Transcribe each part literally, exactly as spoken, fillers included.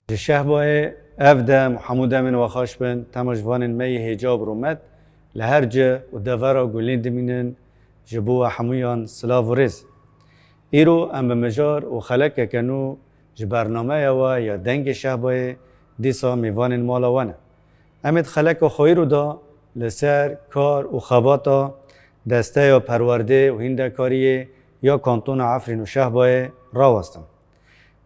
Ji Şehbayê ev dem û hemû demên we xweş bin, temaşvanên me yê hêja û rûmet li her cih û devera ku lê dimînin, ji bo we hemûyan silav û rêz. Îro em bi mijar û xelekeke nû ji bernameya we ya Dengê Şehbayê dîsa mêvanên mala we ne. Em ê di xeleka xwe îro de li ser kar û xebata Desteya Perwerdê û Hîndekariyê ya Kantona Efrîn û Şehbayê rawestin.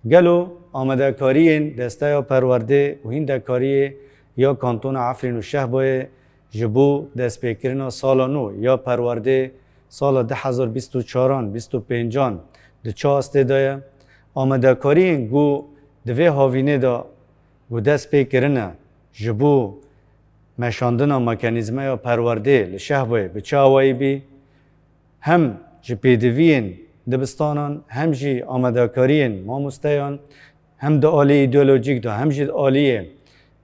Gelo amadekariyên Desteya Perwerdê û Hîndekariyê ya Kantona Efrîn û Şehbayê ji bo destpêkirina sala nû ya perwerdê sala du hezar bîst û çaran, bîst û pêncan di çi astê de ye? Amadekariyên ku di vê havînê de ku dest pê kirine ji bo meşandina mekanîzmeya perwerdê li Şehbayê bi çi awayî bî? Hem ji pêdiviyên dibistanan, hem jî amadekariyên mamosteyan, hem di aliyê îdeolojîk de, hem jî di aliyê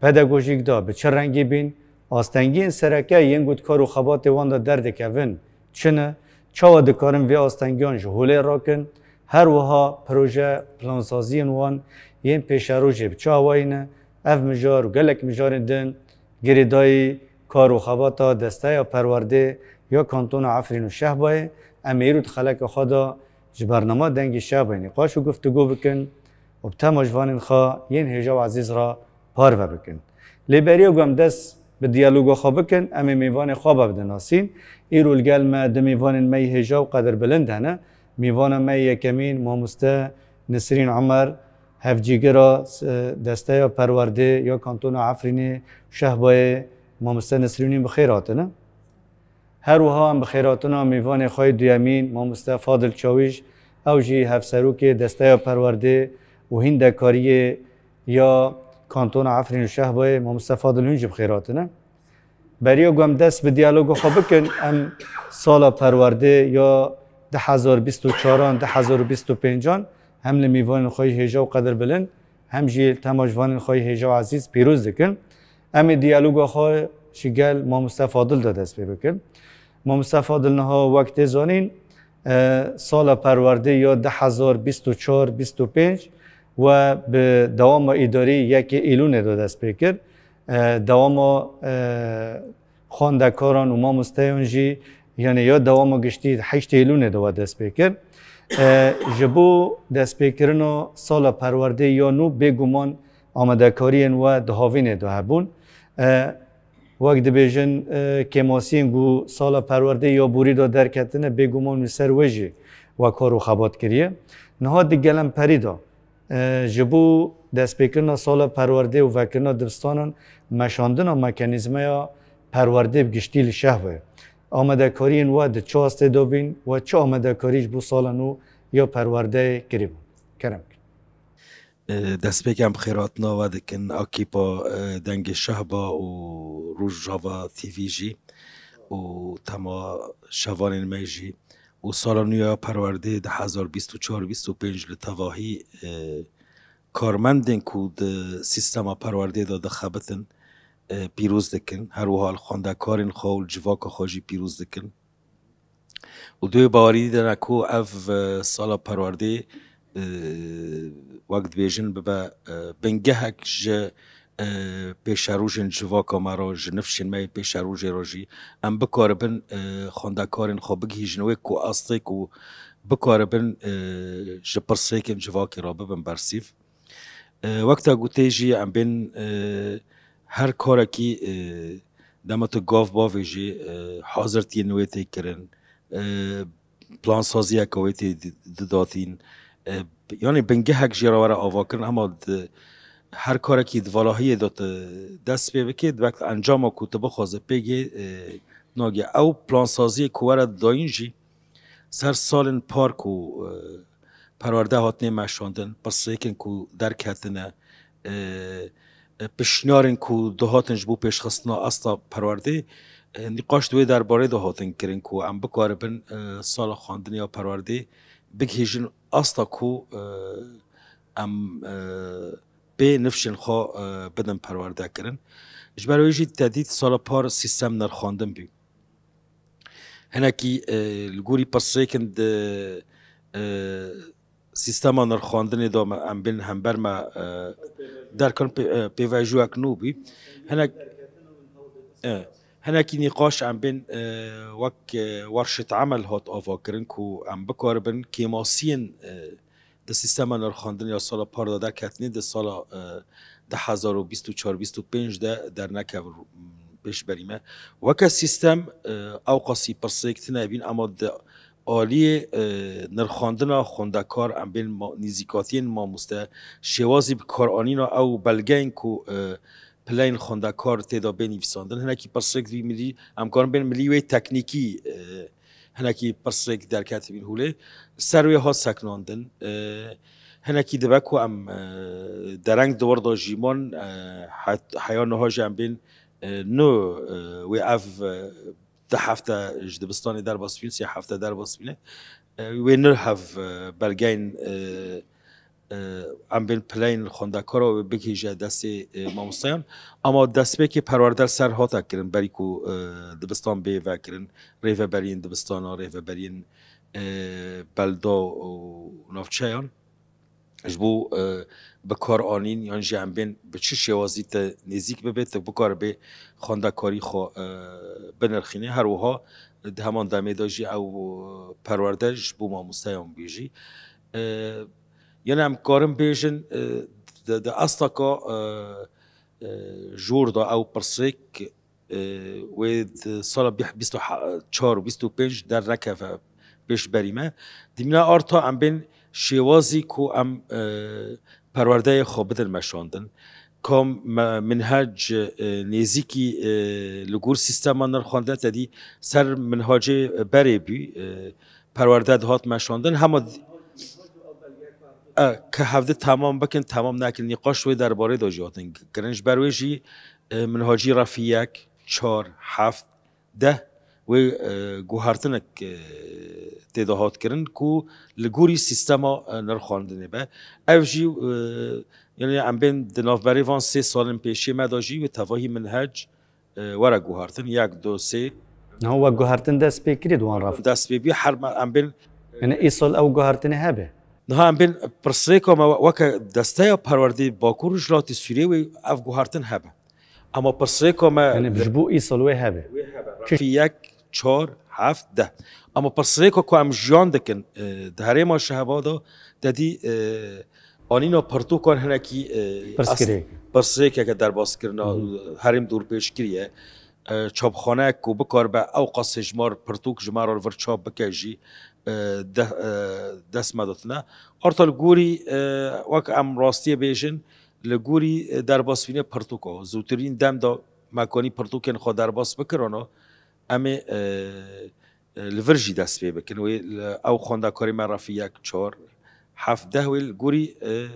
pedagojîk de bi çi rengî bîn? Astengiyên sereke yên ku di kar û xebatê wan de derdikevin çi ne? Çawa dikarin vê astengiyan ji holê rakin? Her wiha proje, plansaziyên wan yên pêşerojê bi çi awayî ne? Ev mijar û gelek mijarên din girêdayî kar û xebata Desteya Perwerdê ya Kantona Efrîn û Şehbayê em ê îro di xeleka xwe de ji bernama Dengê Şehbayê nîqaş û guftûgo bikin û bi temaşvanên xwe yên hêja û ezîz re parve bikin. Lê beriya ku em dest bi diyaloga xwe bikin, em ê mêvanê xwe bibidin nasîn. Îro li gel me du mêvanên me yê hêja û qedirbilind hene. Mêvana me yê yekemîn, mamoste Nisrîn Omer, hevcîgira, e, Desteya Perwerdê ya Kantona Efrînê, Şehbayê, mamoste Nisrînî bi xêr hatine. Her wiha em bi xêrhatina mêvanê xwe yê duyemîn, mamoste Fadil Çawîş, ew jî hevserokê Desteya Perwerdê û Hîndekariyê ya Kantona Efrîn û Şehbayê, mamoste Fadil, hûn jî bi xêr hatine. Beriya ku em dest bi diyaloga xwe bikin, em sala perwerdê ya du hezar bîst û çaran, du hezar û bîst û pêncan hem li mêvanên xwe yê hêja û qedirbilind, hem jî temaşvanên xwe yê hêja û ezîz pîroz dikin. Em ê diyaloga xwe ji gel mamoste Fadil de dest pê bikin. Mamoste Fadil, niha wek tê zanîn, e, sala perwerdê ya du hezar bîst û çar bîst û pênc we bi dewama îdarî yekê Îlûnê de dest pê kir. E, dewama, e, xwendekaran û mamosteyan jî, yanî ya dewama giştî heştê Îlûnê de we dest pê kir. E, ji bo destpêkirina sala perwerdê ya nû bêguman amadekariyên we di havînê de hebûn. E, wek dibêjin, e, kêmasiyên ku sala perwerdê ya borî de derketine, bêguman li ser wê jî we kar û xebat kiriye. Niha di gelemperî de, e, ji bo destpêkirina sala perwerdê û vekirina dibistanan, meşandina mekanîzmeya perwerdê bi giştî li Şehbayê, amadekariyên we di çi astê de bîn, we çi amadekarî ji bo sala nû ya perwerdeyê kiribû? Kerem kin. E, destpêk em bi xêrhatina we dikin, ekîpa, e, Dengê Şehba û Rojava T V jî û temaşevanên me jî û sala nû ya perwerdê du hezar bîst û çar bîst û pênc li tevahî, e, karmendên ku di sîstema perwerdê de dixebitin, e, pîroz dikin. Her wiha li xwendekarên xwe û li civaka xwe jî pîroz dikin. Û di wê bawerî de ne ku ev, e, sala perwerdê, e, wek dibêjin bibe, e, bingehek ji, e, pêşerojên civaka me re, ji nifşên me yên pêşerojê re jî em bikaribin, e, xwendekarên xwe bigihîjin wê ku astê ku bikaribin, e, ji pirsêkên civakê re bibin bersîv. E, wek te gotê jî em bên, e, her karekî, e, dema tu gav bavêjî, e, hazirtiyên wê tê kirin, e, plansaziyeke wê tê di-, didatîn. E, yanî bingehek jê re were avakirin, hema di her karekî di valahiyê de tu dest pê bikê, di wek encama ku tu bixwaze pê gê, e, nagê. Ew plansaziyê ku were dayîn jî, Ser salên par ku, e, perwerde hatine meşandin, pirsgirêkên ku derketine, e, e, pişniyarên ku dihatin ji bo pêşxistina asta perwerdê, e, nîqaş di wê derbarê de hatin kirin ku em bikaribin, e, sala xwendinê ya perwerdê bigihîjin asta ku, e, em, e, pê nifşên xwe, e, bidin perwerdekirin. Ji ber wê jî te dît sala par sîstem nirxandin bû. Hinekî, e, li gorî pirsgirêkên di, e, sîstema nirxandinê de me, em bên hember me, e, derkin pê-, e, pêvajoyek nû bû. Hinek, e, hinekî nîqaş em bên, e, wek, e, werşet emel hat avakirin ku em bikaribin kêmasiyên, e, di sîstema nirxandinê ya sala par de derketinê di sala, e, du hezar û bîst û çar bîst û pênc de dernekevin pêşberî me. Weke sîstem, e, ewqasî pirsgirêk tune bîn, ema di aliyê, e, nirxandina xwendekar em bên ma-, nîzîkatiyên mamoste, şêwazî bikaranîna ew belgeyên ku, e, pileyên xwendekar tê de bê nivîsandin. Hinekî pirsgirêk vî milî, em karin bên milî wê teknîkî, e, hinekî pirsgirêk derketibîn holê. Ser wê hat seknandin. E, hinekî dibe ku em, e, dereng di wir de jî man, e, het-, heya niha jî em bên, e, no, e, wê ev, e, du hefte ji dibistanê derbas bîn, sê hefte derbas bîne. E, wê nir hev, e, belgeyên, e, e, em bên pileyên xwendekara wê bigihîje destê, e, mamosteyan. Ama destpêkê perwerde li ser hate kirin, berî ku, e, dibistan bê vekirin, rêveberiyên dibistana, rêveberiyên, e, belda û navçeyan. Ji bo, e, bikaranîn yan jî em bên bi çi şêwazî te nêzîk bibe, tu bikaribê xwendekarî xwe, e, binirxînî. Her wiha di heman demê de jî ew, e, perwerde ji bo mamosteyan bû jî. E, yani em karin bêjin, e, di, di astaka, e, e, jor de ew pirsgirêk, e, wê di sala bî-, bîst û çar û bîst û pênc dernekeve pêşberî me. Dimîna arta em bên şêwazî ku em, e, perwerdeyê xwe bidin meşandin. Ka me-, minhec, e, nêzîkî, e, li gor sîstema nirxandine te dî ser minhacê berê bû, e, perwerde dihat meşandin. Hema d-, e, ke hevdi temam bikin, temam nekin. Nîqaş wê derbarê de jî hatin kirin. Ji ber wê jî, e, minhacî refî yek, çar, heft, deh wê, e, guhertinek, e, tê de hat kirin ku li gorî sîstema, e, nirxandinê be. Ev jî, e, yani em bên di navberê van sê salên pêşê me de jî wê tevahî minhec, e, were guhertin. Yek, du, sê. Niha wek guhertin dest pê kirî di wan raf. Dest pê bî her me, em bên. Yani îsal ew guhertinê hebe. Niha em bên pirsgirêka me weke desteya perwerdê Bakur Rojhilatê Sûriyê wê ev guhertin hebe. Ama pirsgirêka me Yani ji bo îsal wê hebe. Wê hebe. Refî yek, çar, heft, deh. Ama pirsgirêka ku em jiyan dikin, e, di herêma Şehba de, te dî, e, anîna pirtûkan hinekî, e, Pirsgirêk. Pirsgirêkeke derbas kirina, Hı hı. Herêm dorpêç kiriye. E, çapxaneyek ku bikaribe ew qas hejmar pirtûk ji me re li vir çap bike jî, e, de-, e, dest me de tune. Arta li gorî, e, wek em rastiyê bêjin, li gorî, e, derbasbûnê pirtûka. Zûtirîn dem de me kanî pirtûkên xwe derbas bikirana, em ê, e, e, li vir jî dest pê bikin. Wê li ew xwendekarê me refî yek, çar, heft, deh wê li gorî, e,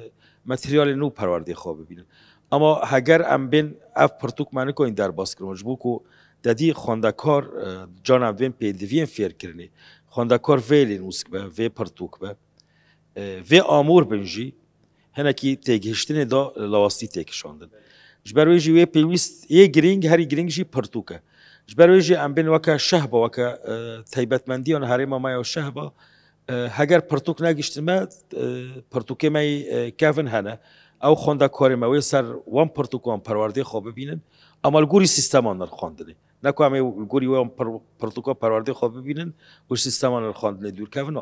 materyalê nû perwerdê xwe bibînin. Ama heger em bên ev pirtûk me nikanîn derbas kirin, ji bo ku te dî xwendekar, e, cana bên pêdiviyên fêrkirinê, xwendekar vê lênûsk be, vê pirtûk be, e, vê amûr bin jî, hinekî têgihiştinê de lawastî tê kişandin. Ji ber wê jî wê pêwîst yê girîng, herî girîng jî pirtûk e. Ji ber wê jî em bên weke Şehba, weke, e, taybetmendiyan herêma me ya Şehba, e, heger pirtûk negihiştin me, e, pirtûkê me yê, e, kevin hene. Ew xwendekarê me wê ser wan pirtûkan perwerdê xwe bibînin, ama li gorî sîstema nirxandinê. Ne ku em ê li gorî wan pir-, pirtûka perwerdê xwe bibînin û ji sîstema nirxandinê dûr kevin.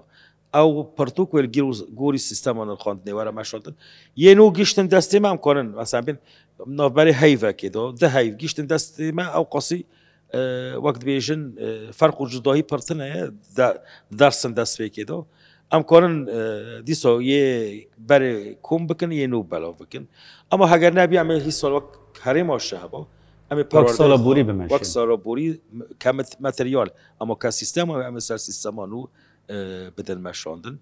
Ew pirtûk wê li gîr û gorî sîstema nirxandinê were meşandin. Yê nû giştin destê me em kanin, mesela bên navberê heyvekê de, di heyv giştin destê me ew qasî, e, wek dibêjin, e, ferq û cudahî pir tune ye, de-, dersin destpêkê de. Em kanin, e, dîsa yê berê kom bikin, yê nû belav bikin. Ama heger nebî em ê hîsal wek herêma Şehba, em ê Wek perwerdeyê sala xwe, borî bimeşin. Wek sala borî, ke met-, materyal, ama ke sîstema, em ê ser sîstema nû e, bidin meşandin.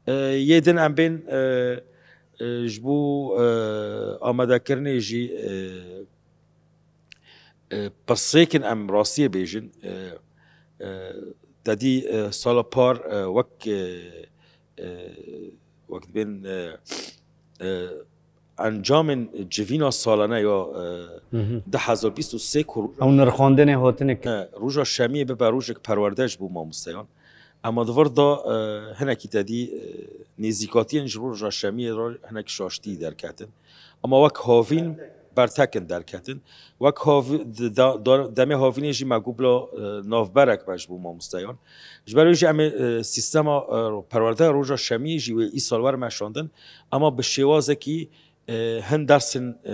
E, yê din em bên, e, e, ji bo, e, amadekirinê jî, e, e, pirsêkin em rastiyê bêjin, e, e, te dî, e, sala par, e, wek, e, e, wek dibên, e, e, encamên civîna salane ya, e, Hı hı. du hezar bîst û sê ku roja Ew nirxandinê hatine ki. e, roja şemiyê bibe rojek perwerde ji bo mamosteyan. Ema di vir de, e, hinekî te dî, e, nêzîkatiyên ji roja şemiyê re hinek şaştî derketin. Ema wek havîn bertekin derketin. Wek havi-, di-, da-, da-, demê havînê jî me got bila, e, navberek be ji bo mamosteyan. Ji ber wê jî em ê, e, sîstema, e, perwerde roja şemiyê jî wê îsal were meşandin. Ema bi şêwazekî, e, hin dersên, e,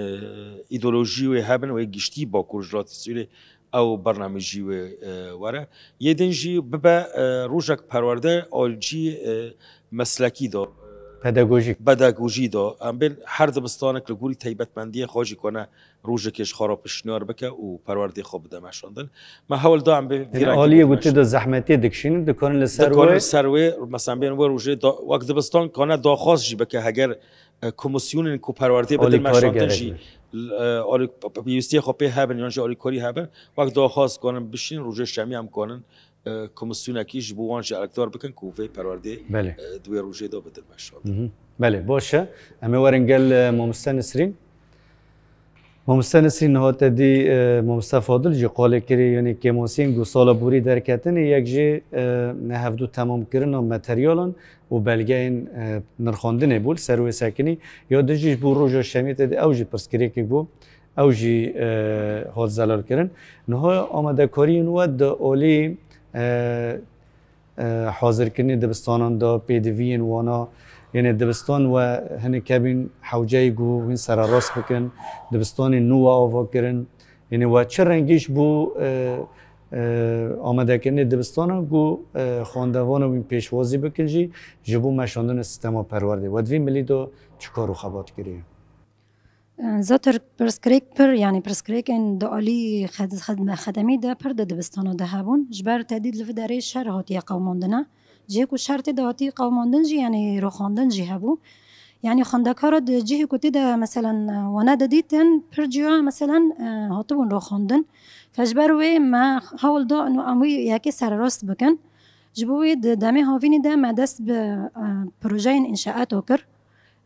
îdeolojî wê hebin, wê giştî Bakur ji latî Sûrê ew bernamejî wê, e, were. Yê din jî bibe, e, rojek perwerde alîcî, e, meslekî de. Pedagojîk. Pedagojî de. Em bên her dibistanek li gorî taybetmendiyê xwe jî kone rojekê ji xwe re piştniyar bike û perwerdê xwe bide meşandin. Me hewl da em bê Yani vîra aliyê kirin gotê meşandin. De zehmetê dikişînin, dikarin li ser Dikarin wê. Li ser wê, mesela bên wê rojê da, wek dibistan kane daxwaz jî bike heger, e, komîsyonên ku perwerdê bidin Alîkarî meşandin gerek jî, be. L-, e, alî-, p-, p-, pêwîstiyê xwe pê hebin, yan jî alîkarî hebin, wek daxwaz kanin bişînin, rojê şemî em kanin, e, komîsyonekî ji bo wan jî elekdar bikin ku vê perwerdê, Belê. e, di wê rojê de bidin meşandin. Mhm. Belê, baş e. Em ê werin gel, e, mamoste Nisrîn. Mamoste Nisrîn, niha te dî, e, mamoste Fadil jî qalê kirî, yanî kêmasiyên ku sala borî derketin, yek jî, e, nehevdû temamkirina materyalan û belgeyên, e, nirxandinê bû li ser wê sekinî. Ya din jî ji bo roja şemiyê te dî ew jî pirsgirêkek bû, ew jî, e, hat zelalkirin. Niha amadekariyên we di alî, e, e, hazirkirinê dibistanan de, pêdiviyên wana, yanî dibistan we hinek hebîn hewceyî ku hûn sererast bikin, dibistanên nû we ava kirin, yanî we çi rengî ji bo, e, e, amadekirinê dibistana ku, e, xwendevana wîn pêşwazî bikin jî ji bo meşandina sîstema perwerdê. We di vî milî de çi kar û xebat kiriye? Zatir pirsgirêk pir, yanî pirsgirêkên di alî xed-, xed-, xedemî de pir di dibistana de hebûn. Ji ber tedît li vî derê şer hatiye qewmandine. Cihê ku şer tê de hatî qewmandin jî, yanî roxandin jî hebû. Yanî xwendekara di cihê ku tê de, meselen, wane didîtin, pir ciya, meselen, hatibûn roxandin. Fe ji ber wê me hewl da û em wî yekê sererast bikin. Ji bo wê di demê havînî de me dest bi, e, projeyên înşaata kir.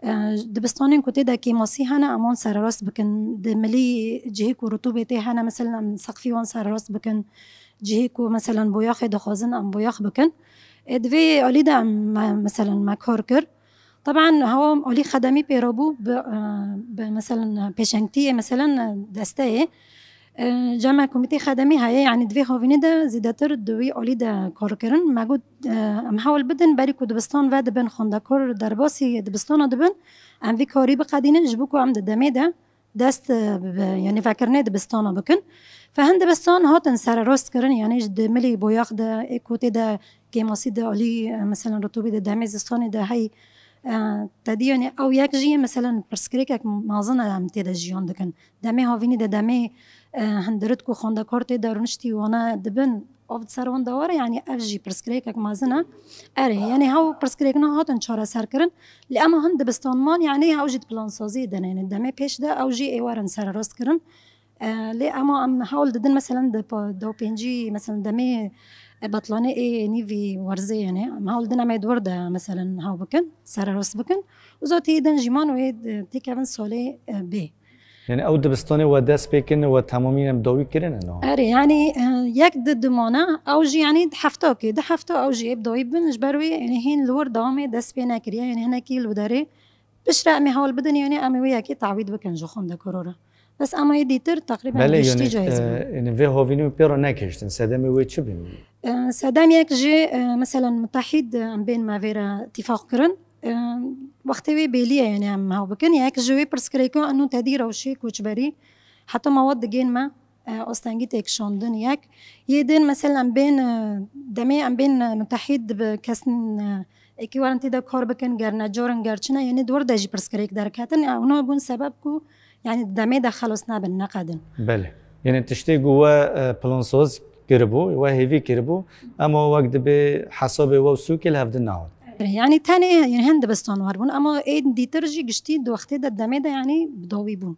E, dibistanên ku tê de kêmasî hene, em wan sererast bikin. Di milî cihê ku rutûbê tê hene, meselen, em seqfî wan sererast bikin. Cihê ku, meselen, boyaxê dixwazin, em boyax bikin. E, di vê alî de em, me, meselen, me kar kir. Teban, hewa alî xedemî pê re bû, bi, e, bi, meselen, pêşengtiyê, meselen, desteyê. E, cem me komîtê xedemî heye, yanî di vê havînê de zêdetir di wî alî de kar kirin. Me got, e, em hewl bidin, berî ku dibistan vedibin, xwendekar derbasî dibistana dibin, em vî karî biqedînin, ji bo ku em di demê de dest, e, bi, yanî vekirinê dibistana bikin. Fe hin dibistan hatin sererast kirin, yanî ji di milî boyax de, ê ku tê de kêmasî de alî, e, meselen, rutûbê de demê zistanê de hey, e, te dî, yanî ew yek jî, meselen, pirsgirêkek mezin e em tê de jiyan dikin. Demê havînî de demê, e, hindirit ku xwendekar tê de rûniştî wana dibin, av di ser wan de were, yanî ev jî pirsgirêkek mezin e. Erê, yanî hew pirsgirêkina hatin çareserkirin, lê ema hin dibistanman, yanî ew jî di plansaziyê de ne, yanî demê pêş de ew jî ê werin sererast kirin. E, lê ema em hewl didin, meselen, di pa-, di pêncî, meselen, demê, e, betlanê ê nîvî werzê, yanî em hewl didin em ê di wir de, meselen, hew bikin, sererast bikin. Û zatî din jî man wê, e, têkevin salê, e, bê. Yani ew dibistanê we dest pê kirin, we temamî em dawî kirine, no? Erê, yani, e, yek di dimana, ew jî, yani, di hefta kê, di hefta ew jî ê bi dawî bin, ji ber wê, yani, hîn li wir dewamê dest pê nekiriye, yani, hinekî li derê. Piştre em ê hewl bidin, yani, em ê wê yekê tawîd bikin ji xwendekaro re. Bes em ê dîtir teqrîben Belê, giştî yani, cayîz e, bû. Yani, vê havînî pê re nekiştin, sedemê wê çi bin? E, sedem yek jî, e, meselen, mutehîd, e, em bên me vê re tîfaq kirin. E, wextê wê bêlî ye, yani em hew bikin. Yek ji wê pirsgirêka eno tedî rewşê koçberî heta mewad digên me, e, astengî têkişandin yek. Yê din, mesela, em bên, e, demê em bên, e, mutehîd bi kesin, e, êkî werin tê de kar bikin, ger necar in, ger çi ne, yani di wir de jî pirsgirêk derketin. E, ona bûn sebeb ku, yani, demê de xelas nebin, neqedin. Belê. Yani tiştê ku we, e, plansaz kiribû, we hêvî kiribû, ema wek dibê hesabê we û sûkê li hev di nehat. Yani tenê, yani hin dibistan war bûn, ama ê dîtir jî giştî di wextê de, demê de, yani bi dawî bûn.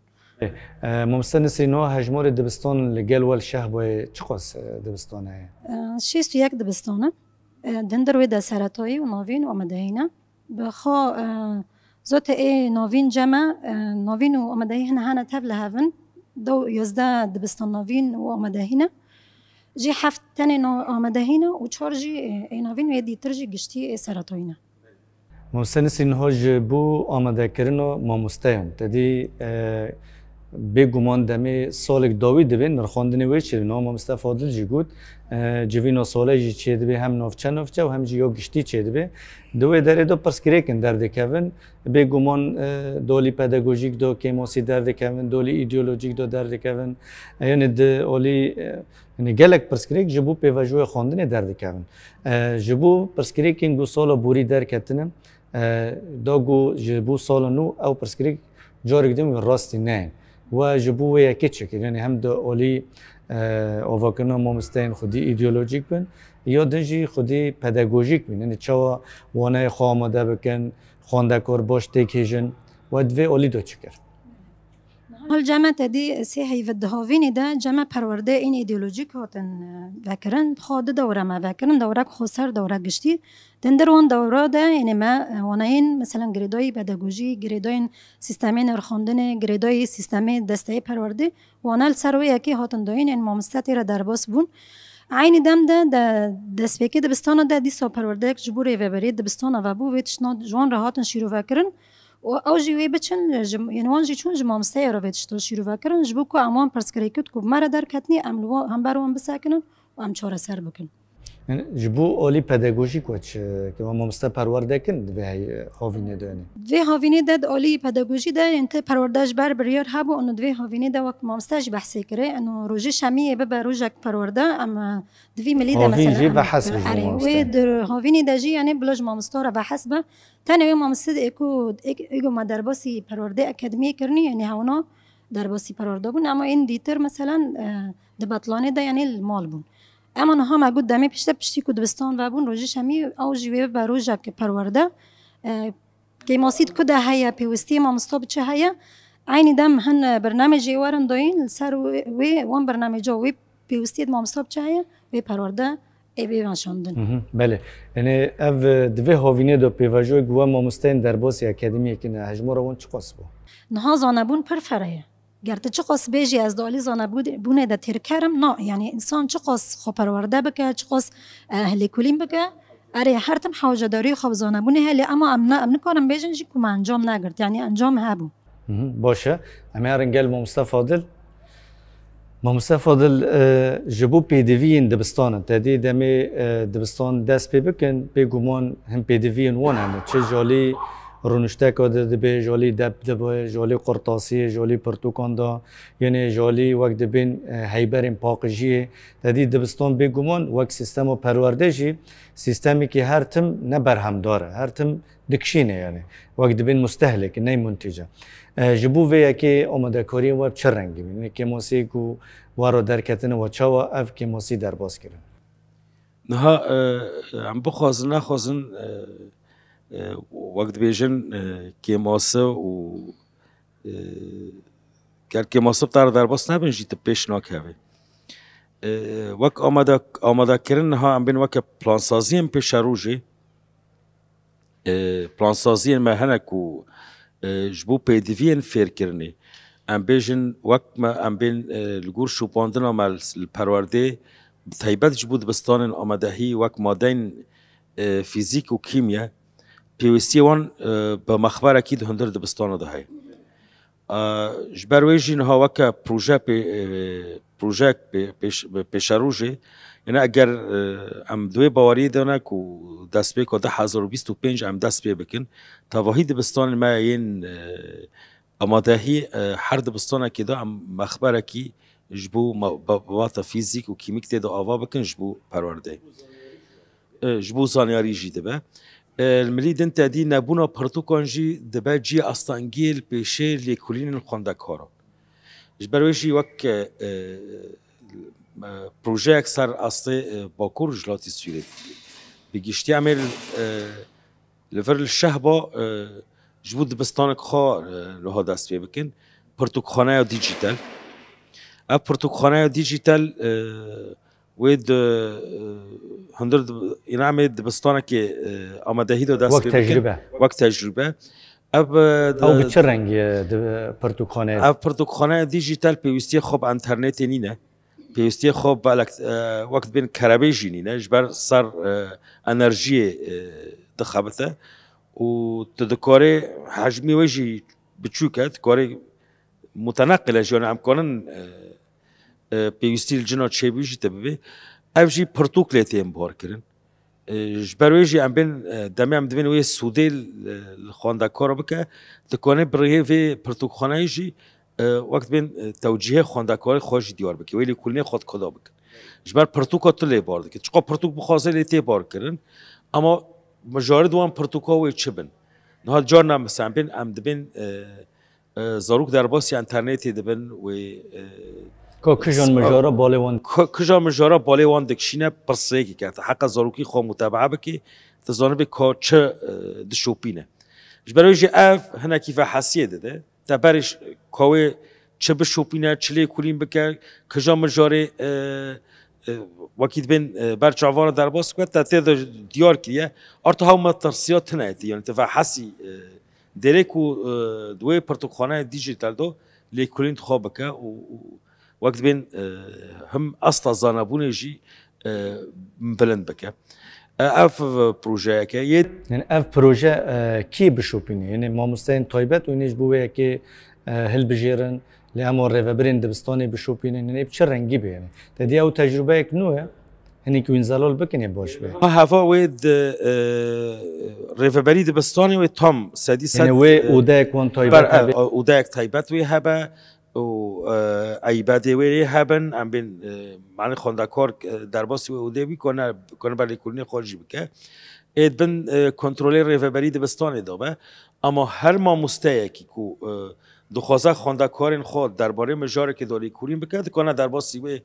E, Mamoste Nisrîn, niha hejmarê dibistan li gel we li Şehboyê çiqas, e, dibistan heye? E, şêst û yek dibistan e. E, di hundir wê de seretayî û navîn û amadehî ne. Bi xwe, e, zotê ê navîn cem e, e, navîn û amadehî hene, hene tev li hev in. Dew yazdeh dibistan navîn û amadehî ne. Jî heft tenê no-, amadehî ne û çar jî, e, ê navîn û yê dîtir jî giştî ê seretayî ne. Mamoste Nisrîn, niha ji bo amadekirina mamosteyan, te dî, e, bêguman demê salek dawî dibe, nirxandinê wê çêdibe. Niha mamoste Fadil jî got, e, civîna salê jî çêdibe, hem navçe navçe û hem jî ya giştî çêdibe. Di wê derê de pirsgirêkin derdikevin. Bêguman, e, di alî pedagojîk de kêmasî derdikevin, di alî îdeolojîk de derdikevin. E, yani di alî, e, yani gelek pirsgirêk ji bo pêvajoya xwendinê derdikevin. E, ji bo pirsgirêkên ku sala borî derketine, e, da ku ji bo sala nû ew pirsgirêk carek din wî rastî neyên. We ji bo wê yekê çi kir? Yani hem di alî, e, avakirina mamosteyên xwedî îdeolojîk bin, ya din jî xwedî pedagojîk bin. Yani çawa waneyê xwe amade bikin, xwendekar baş têkihêjin, we di vê alî de çi kir? Hal cem e te dî sê heyvî di havînê de cem e perwerde ên îdeolojîk hatin, e, vekirin. Xwe di dewre me vekirin, dewrek xweser, dewrek giştî. Di hundir wan dewra de, yani me, e, waneyên, meselen, girêdayî pedagojî, girêdayên sîstemê nirxandinê, girêdayî sîstemê desteyê perwerdê, wane li ser wê yekê hatin dayîn, ên mamoste tê re derbas bûn. Eynî dem de, de destpêkê dibistana de dîsa perwerdeyek ji bo rêveberiyê dibistana vebû, vê tiştna ji wan re hatin şîrove kirin. Û ew jî wê biçin, ji, yani wan jî çûn ji mamosteya re vê tişta şîrove kirin, ji bo ku em wan pirsgirêkit ku bi me re derketinî, em li wa-, hember wan bisekinin û em çareser bikin. Yani, ji bo alî pedagojîk we çi, ke we mamoste perwerde kin di vê hey-, havînê de, yani? Vê havînê de di alî pedagojî de, yani, te perwerde ji ber biryar hebû, û di vê havînê de wek mamoste jî behsê kirê, û rojê şemiyê bibe rojek perwerde, em, e, di vî milî de, Havîn mesela, jî em, vehis bû ji erê, mamoste. Wê di havînê de jî, yani, bila ji mamoste re vehis be. Tenê wê mamoste ê ku, ê, ê ku me derbasî perwerde akademiyê kirinî, yani, hewna derbasî perwerde bûn, ama ên dîtir, mesela, e, di betlanê de, yani, li mal bûn. Ema niha me got demê pişte piştî ku dibistan vebûn, rojê şemî ew jî wê bibe rojek perwerde. E, kêmasî di ku de heye, pêwistiyê mamosta bi çi heye? Eynî dem hin, e, bernamêjê werin dayîn, li ser wê, wê wan bernamêca wê pêwistiyê di mamosta bi çi heye? Wê perwerde ê bê meşandin. Mhm, belê. Yani ev, e, di vê havînê de pêvajoyek we mamosteyên derbasî akademiyê kin e, hejmara wan çiqas bû? Niha zanebûn pir fere ye. Ger tu çiqas bêjî ez di alî zanebûnê de têrker im, na, yani însan çiqas xwe perwerde bike, çiqas, e, lêkolîn bike, erê, her tim hewcedarî xwe bi zanebûnê heye, lê ema em ne, em nikarin bêjin jî ku me encam negirt, yani encam hebû. Mhm, baş e. Em ê herin gel mamoste Fadil. Mamoste Fadil, e, ji bo pêdiviyên dibistanin, te dî demê, e, dibistan dest pê bikin, bêguman hin pêdiviyên wan hene. Çi ji alî rûnişteka de dibe, ji alî dep dibe, ji alî qurtasiyê, ji alî pirtûkan de, yanê ji alî wek dibên, e, heyberên paqijiyê. Te dî dibistan bêguman wek sîstema perwerde jî sîstemekî her tim ne berhemdar e, her tim dikişîne, yani wek dibên mustehlek, ney muntîc e. E, ji bo vê yekê amadekariyên we bi çi rengî bûn? Yanî kêmasiyê ku we re derketine, we çawa ev kêmasî derbas kirin? Niha, e, em bixwazin nexwazin, e, e, wek dibêjin, e, kêmase û, e, ger kêmase bi te re derbas nebin jî tu pêş nakevî. E, wek amade, amadekirin niha em bên weke plansaziyên pêşerojê, e, plansaziyên me hene ku, e, ji bo pêdiviyên fêrkirinê, em bêjin wek me, em bên, e, li gor şopandina me li, li perwerdê, bi taybet ji bo dibistanên amadehî wek madeyên, e, fîzîk û kîmya, pêwîstiyê wan, e, bi mexberekî di hundir dibistana de heye. E, ji ber wê jî niha weke proje pê-, e, projeyek pê-, pêş-, pêşerojê, yani eger, e, em di wê baweriyê de ne ku destpêka du hezar û bîst û pênc em dest pê bikin, tevahî dibistanên me yên, e, amadehî, e, her dibistanekê de em mexberekî ji bo ma-, ba-, bata fîzîk û kîmîk tê de ava bikin ji bo perwerdeyê. E, ji bo zanyarî jî dibe. E, li milî din te dî nebûna pirtûkan jî dibe cihê astengiyê li pêşê lêkolînên xwendekaran. Ji ber wê jî wek, e, Projeyek ser astê, e, Bakur ji latî Sûrê. Bi giştî em ê, e, li vir li Şehba, e, ji bo dibistanek xwe, e, niha dest pê bikin. Pirtûkxaneya dîjîtal. Ev pirtûkxaneya dîjîtal, e, wê di, e, hundir di, îna em ê dibistanekê, e, amadehî de dest Wek pê bikin. Tecrübe. Wek tecrübe. Ev, e, Ew di, bi çi rengî ye di pirtûkxaneyê? Ev pirtûkxaneya dîjîtal pêwîstiyê xwe bi înternetê nîne. Pêwîstiyê xwe bi elekt-, e, wek dibên kerebê jî nîne, ji ber ser, e, enerjiyê, e, dixebite û tu dikarê hecmê wê jî biçûk e, dikarê muteneqil e jî, yanî em kanin, e, e, pêwîstî li cina çêbû jî te bibê. Ev jî pirtûk lê tên barkirin. E, ji ber wê jî em bên, e, demê em divên wê sûdê li, li xwendekar bike, dikane bi rihê vê pirtûkxaneyê jî, e, wek dibên, e, tewcîhê xwendekarê xwe jî diyar bike, wê lêkolînê xwe di ku de bikin. Ji ber pirtûka tu lê bar dike. Çiqa pirtûk bixwaze lê tê bar kirin, ama mijarê di wan pirtûka wê çi bin? Niha carna mesela em bên, em dibên, e, e, zarok derbasî înternetê dibin wê, e, Ka kijan s-, mijara balê wan? Ka-, kijan mijara balê wan dikişîne, pirsêkek e. Heqa zarokî xwe mutebaa bikî, tu zanibê ka çi, e, dişopîne. Ji ber wê jî ev hinekî vehesiyê dide. Te berê ş-, ka wê çi bişopîne, çi lêkolîn bike, kija mijarê, e, e, wekî dibên, e, ber çavara derbas bike, te tê de diyar kiriye. Arta hew metirsiya tune ye, yanî tu vehesî, e, Derê ku, e, di wê pirtûkxaneya dîjîtal de lêkolîn xwe bike û, û wek dibên, e, him asta zanebûnê jî, e, bilind bike. E, ev projeyeke yê. Yani ev proje, e, kî bişopîne? Yani mamosteyên taybet û yê ji bo wê yekê, e, hilbijêrin, lê em wan rêvebirên dibistanê bişopînin. Yani bi çi rengî bê? Yani te dî ew tecrubeyek nû ye? Hinekî wîn zelal bikin ê baş be. Ha, heva wê di, e, rêveberî dibistanê wê tam sedî sed, Yani wê e, odeyek wan taybet ber, hebe. E, odeyek taybet wê hebe û, e, eybedê wê lê hebin, em bên, e, manê xwendekar, e, derbasî wê odê bî, kone, kone ber lêkolînê xwe jî bike. Ê bin, e, kontrolê rêveberî dibistanê de be. Ama her mamosteyekî ku, e, dixwaze xwendekarên xwe derbarê mijarekê de lêkolîn bike, dikane derbasî wê,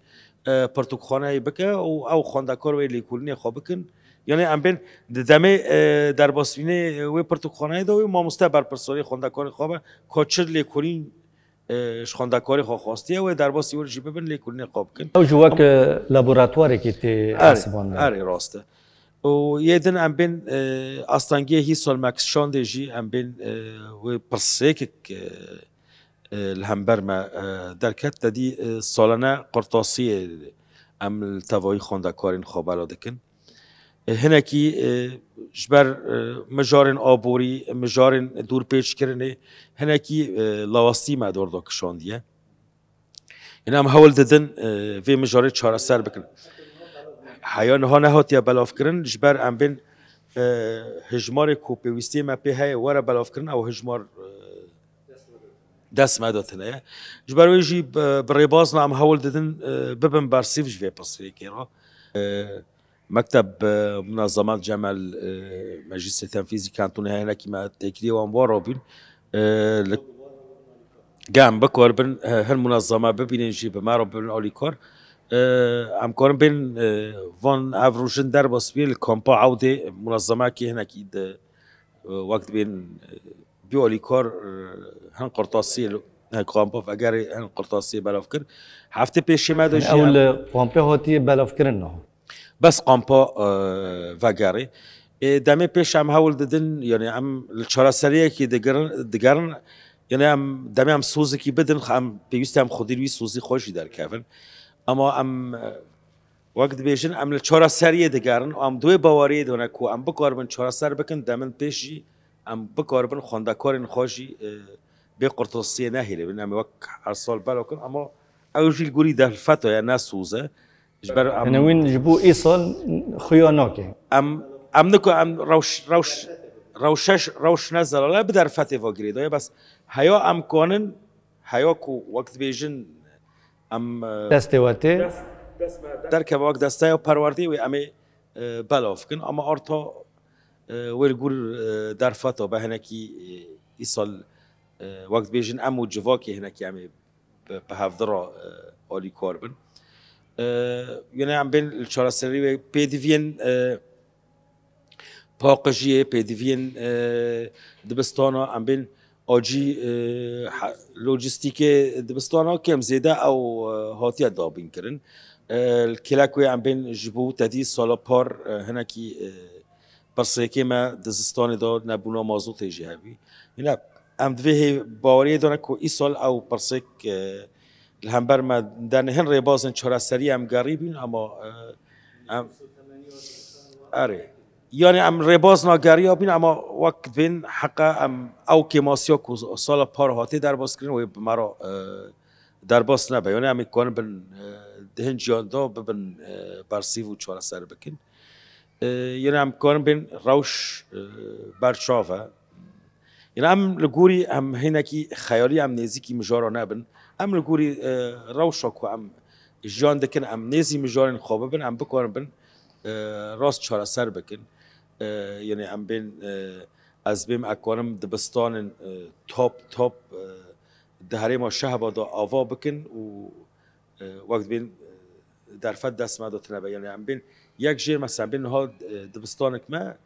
e, pirtûkxaneyê bike û ew xwendekar wê lêkolînê xwe bikin. Yanî em bên di demê, e, derbasbînê wê pirtûkxaneyê de wê mamoste berpirsiyarê xwendekarê xwe be, ka çi lêkolîn, e, ji xwendekarê xwe xwastiye, wê derbasî wir jî bibin, lêkolînê xwe bikin. Ew jî wek, e, laboratuwarekî tê Erê, hesibandin. Erê, rast e. Û yê din em bên, e, astengiyê hî sal me kişandê jî em bên, e, wê pirsêkek, e, e, li hember me, e, derket, te dî, e, salane qurtasiyê em li tevayî xwendekarên xwe bela dikin. E, hinekî, e, ji ber, e, mijarên aborî, mijarên dûrpêçkirinê, hinekî, e, lawastî me dor de kişandiye. Yanî em hewl didin, e, vê mijarê çareser bikin. Heya niha nehatiye belavkirin, ji ber em bên, e, hijmarê ku pêwîstiyê me pê heye were belavkirin, ew hijmar, e, dest me de tune ye. Ji ber wê jî bi, bi rêbazna em hewl didin, e, bibin bersîv ji vê pirsgirêkê re. E, Mekteb, e, Munazamat Cemal, e, Meclîsê Tenfîzî Kantonê heye, hinekî me têkiliyê wan wan re bîn. E, li Gem bikaribin, e, hin munezeme bibînin jî bi me re bibin alîkar. E, em karin bên, e, van ev rojin derbas bî li kampa Ewdê munezemekî hinekî di, e, wek dibên, e, bî alîkar, e, hin qurtasiyê li, e, kampa Vegerê hin qurtasiyê belav kir. Heftê pêşê me de jî Ew em li kampê hatiye belavkirin niha. Bes kampa, e, Vegerê. Ê, demê pêş em hewl didin, yani em li çareseriyekî digerin, digerin. Yani em, demê em sozekî bidin, em pêwîst em xwedî wî sozî xwe jî derkevin. Ama em, e, wek dibêjin, em li çareseriyê digerin. Em di wê baweriyê de ne ku em bikaribin çareser bikin, demin pêş jî em bikaribin xwendekarên xwe jî, e, bê qurtasiyê nehêlibin. Em wek her sal belakin, ama ew jî li gorî derfeta ye, ne soz e. Ji ber em Hene wîn ji bo îsal xuya nake. Em, em niko em rewş, rewş, rewşeş, rewş ne zelale bi derfetê ve girêdaye, bes heya em kanin, heya ku wek dibêjin em, e, Destê we tê. Derkeve wek desteya perwerdê wê em ê, e, belav kin. Ama arta, e, wê li gor, e, derfeta be hinekî, e, îsal, e, wek dibêjin em û civakê hinekî em ê bi, bi hevdi re, e, alîkar bin. E, Yine em bên li çareserî wê pêdiviyên, e, paqijiyê, pêdiviyên, e, dibistana, em bên acî, e, ha-, lojîstîkê dibistana kêm zêde ew, e, hatiye dabîn kirin. E, li kêlek wê em bên ji bo tedî sala par, e, hinekî, e, pirsêkê me di zistanê de nebûna mazotê jî hebî. Yine em divê hê baweriyê dane ku îsal ew pirsêk, e, li hember me de ne hin rêbazên çareserî em gerî bîn, ama, e, em, erê. Yani em rêbaz nageriya bîn, ama wek bên heqa em ew kêmasiya ku sala par hatê derbas kirin, wê bi me re, e, derbas nebe. Yani em ê karin bin, e, di hin ciyan de bibin, e, bersîv û çareser bikin. E, yani em karin bên rewş, e, berçav e. Yani em li gorî em hinekî xeyalî em nêzîkî mijara nebin. Em li gorî, e, rewşa ku em jiyan dikin, em nêzî mijarên xwe bibin, em bikarin bin, e, rast çareser bikin. E, yani em bên, e, ez bêm ekanim dibistanên, e, top, top, e, di herêma Şehba de ava bikin û, e, wek dibên, e, derfet dest me de tune be. Yani em bên yek jê mesela em bên niha, e, dibistanek me,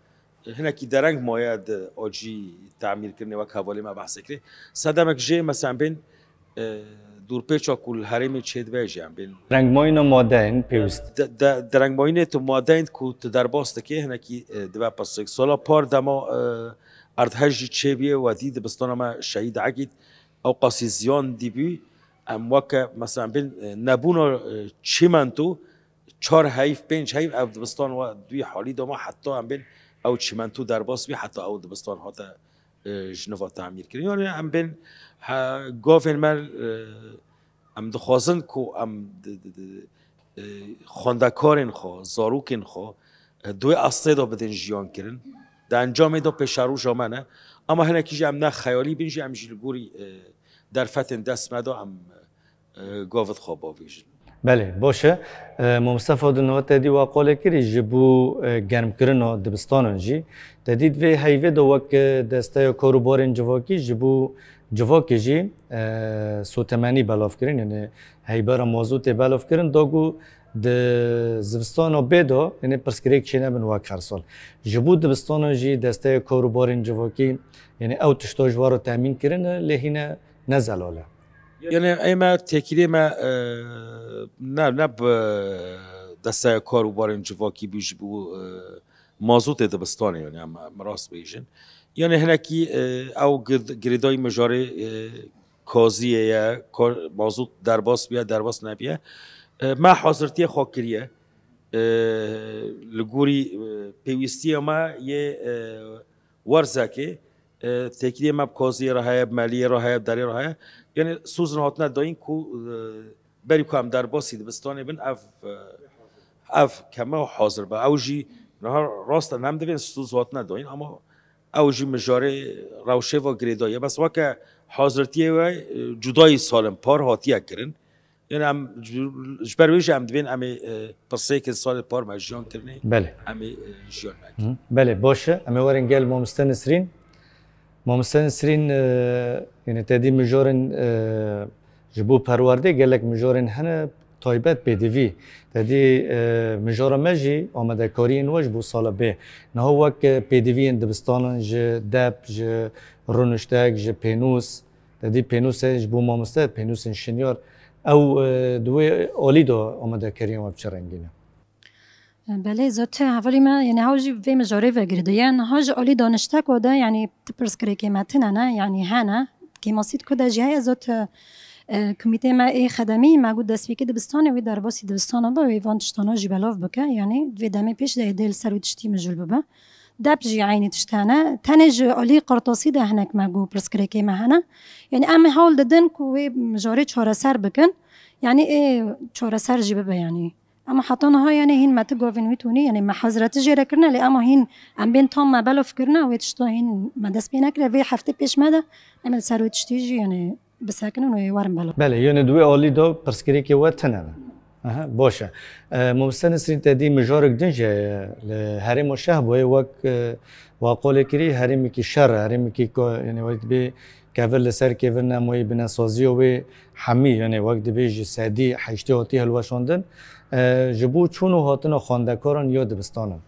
e, hinekî dereng maye di acî tamîrkirinê wek hevalê me behsê kirê. Sedemek jê mesela em bên, e, dûrpêça ku li herêmê çêdibe jî em bên. Derengmayîna madeyên pêwîst. De, de, derengmayînê tu madeyên ku tu derbas dikê hinekî, e, dibe pirsêk. Sala par dema, e, erdhej jî çêbûye, wedî dibistana me Şehîd Egîd, ew qasî ziyan dîbû. Em weke, mesela, em bên, e, nebûna, e, çîmento, çar heyv, pênc heyv, ev dibistan we di wî halî de ma, heta em bên ew çîmento derbas bî, heta ew dibistan hate, e, ji nava tamîr kirin. Yani em bên, he, gavên me, e, em dixwazin ku em di, di, di, e, xwendekarên xwe, zarokên xwe, e, di wê astê de bidin jiyan kirin. Di encamê de pêşeroja me ne. Ama hinekî jî em ne xeyalî bin jî, em jî li gorî, e, derfetên dest me de em, e, gavit xwe bavêjin. Belê, baş e. E, Mamoste Fadil, niha te dî we qolê kirî ji bo, e, germkirina dibistanan jî. Te dît vê heyvê de wek, e, desteya kar û barên civakî ji bo civakê jî, e, sotemenî belav kirin, yani heybera mazotê belav kirin, da ku di zivistana bê de, yani pirsgirêk çênebin wek her sal. Ji bo dibistanan jî desteya kar û barên civakî, yani ew tişta ji we re temîn kirine, lê hîne ne zelal e. Yani ê me têkilê me, e, ne, ne bi desteya kar û barên civakî bû ji bo, e, mazotê dibistanê, yani em, em rast bêjin. Yani hinekî, e, ew gir-, girêdayî mijarê, e, kaziyê ye, kar, mazot derbas bûye, derbas nebûye. E, me hazirtiyê xwe kiriye. E, li gorî, e, pêwîstiya me yê, e, werzekê, e, têkiliyê me bi kaziyê re heye, bi meliyê re heye, bi derê re heye. Yani sozin hatine dayîn ku, e, berî ku em derbasî dibistanê bin, ev, e, ev keme û hazir be. Ew jî niha rast e, em divên soz hatine dayîn, ama ew jî mijarê rewşê ve girêdayî ye. Bes weke hazirtiyê we, e, cudayî salên par hatiye kirin. Yani em ji, ji ber wê jî em divên em ê, e, pirsêkên salê par me jiyan kirinê. Belê. Em ê, e, jiyan me. Hı. Belê, baş e. Em ê werin gel mamoste Nisrîn. Mamoste Nisrîn, e, yani te dî mijarên, e, ji bo perwerdê gelek mijarên hene taybet pêdivî. Te dî, e, mijara me jî amadekariyên we ji bo sala bê. Niha wek, e, pêdiviyên dibistanan ji dep, ji rûniştek, ji pênûs, te dî pênûsê ji bo mamoste, pênûsên şinyar. Ew, e, di wê alî de amadekariya we bi çi rengî ne? Belê, zot hevalî me, yani, ew jî vê mijarê ve girêdayî ye. Niha ji alî danişteka de, yani, pirsgirêkê me tune ne, yani, hene. Kêmasî ku de jî heye, zot, e, komîtê me ê xedemî, me got destpêkê dibistanê, wê derbasî dibistana be, wê van tiştana jî belav bike. Yani, vê demê pêş de êdî li ser wê tiştî mijûl bibe. Dep jî eynî tişt hene. Tenê ji alî qirtasî de hinek me got pirsgirêkê me hene. Yani, em ê hewl didin ku wê mijarê çareser bikin. Yani, ê çareser jî bibe, yani. Ama heta niha, yani, hîn me ti gavên wî tûnî, yani, me hazireti jê re kirine, lê ama hîn em bên tam me belav kirine, wê tişta hîn me dest pê nekire. Vê heftê pêş me de em ê li ser wê tiştî jî, yani, bisekinin û ê werin belav. Belê, yani, di wê alî de pirsgirêkê we tune ne. Aha, baş e. E, Mamoste Nesrîn, te dî mijarek din jî heye li herêma Şehboyê, wek, e, wa qolê kirî, herêmekî şer e, herêmekî ku, yani, wek dibê kevir li ser kevir nemoyî, binesaziya wê hemî, yani, wek dibê ji sedî heştê hatî hilweşandin. E, ji bo çûn û hatina xwendekaran ya dibistanan.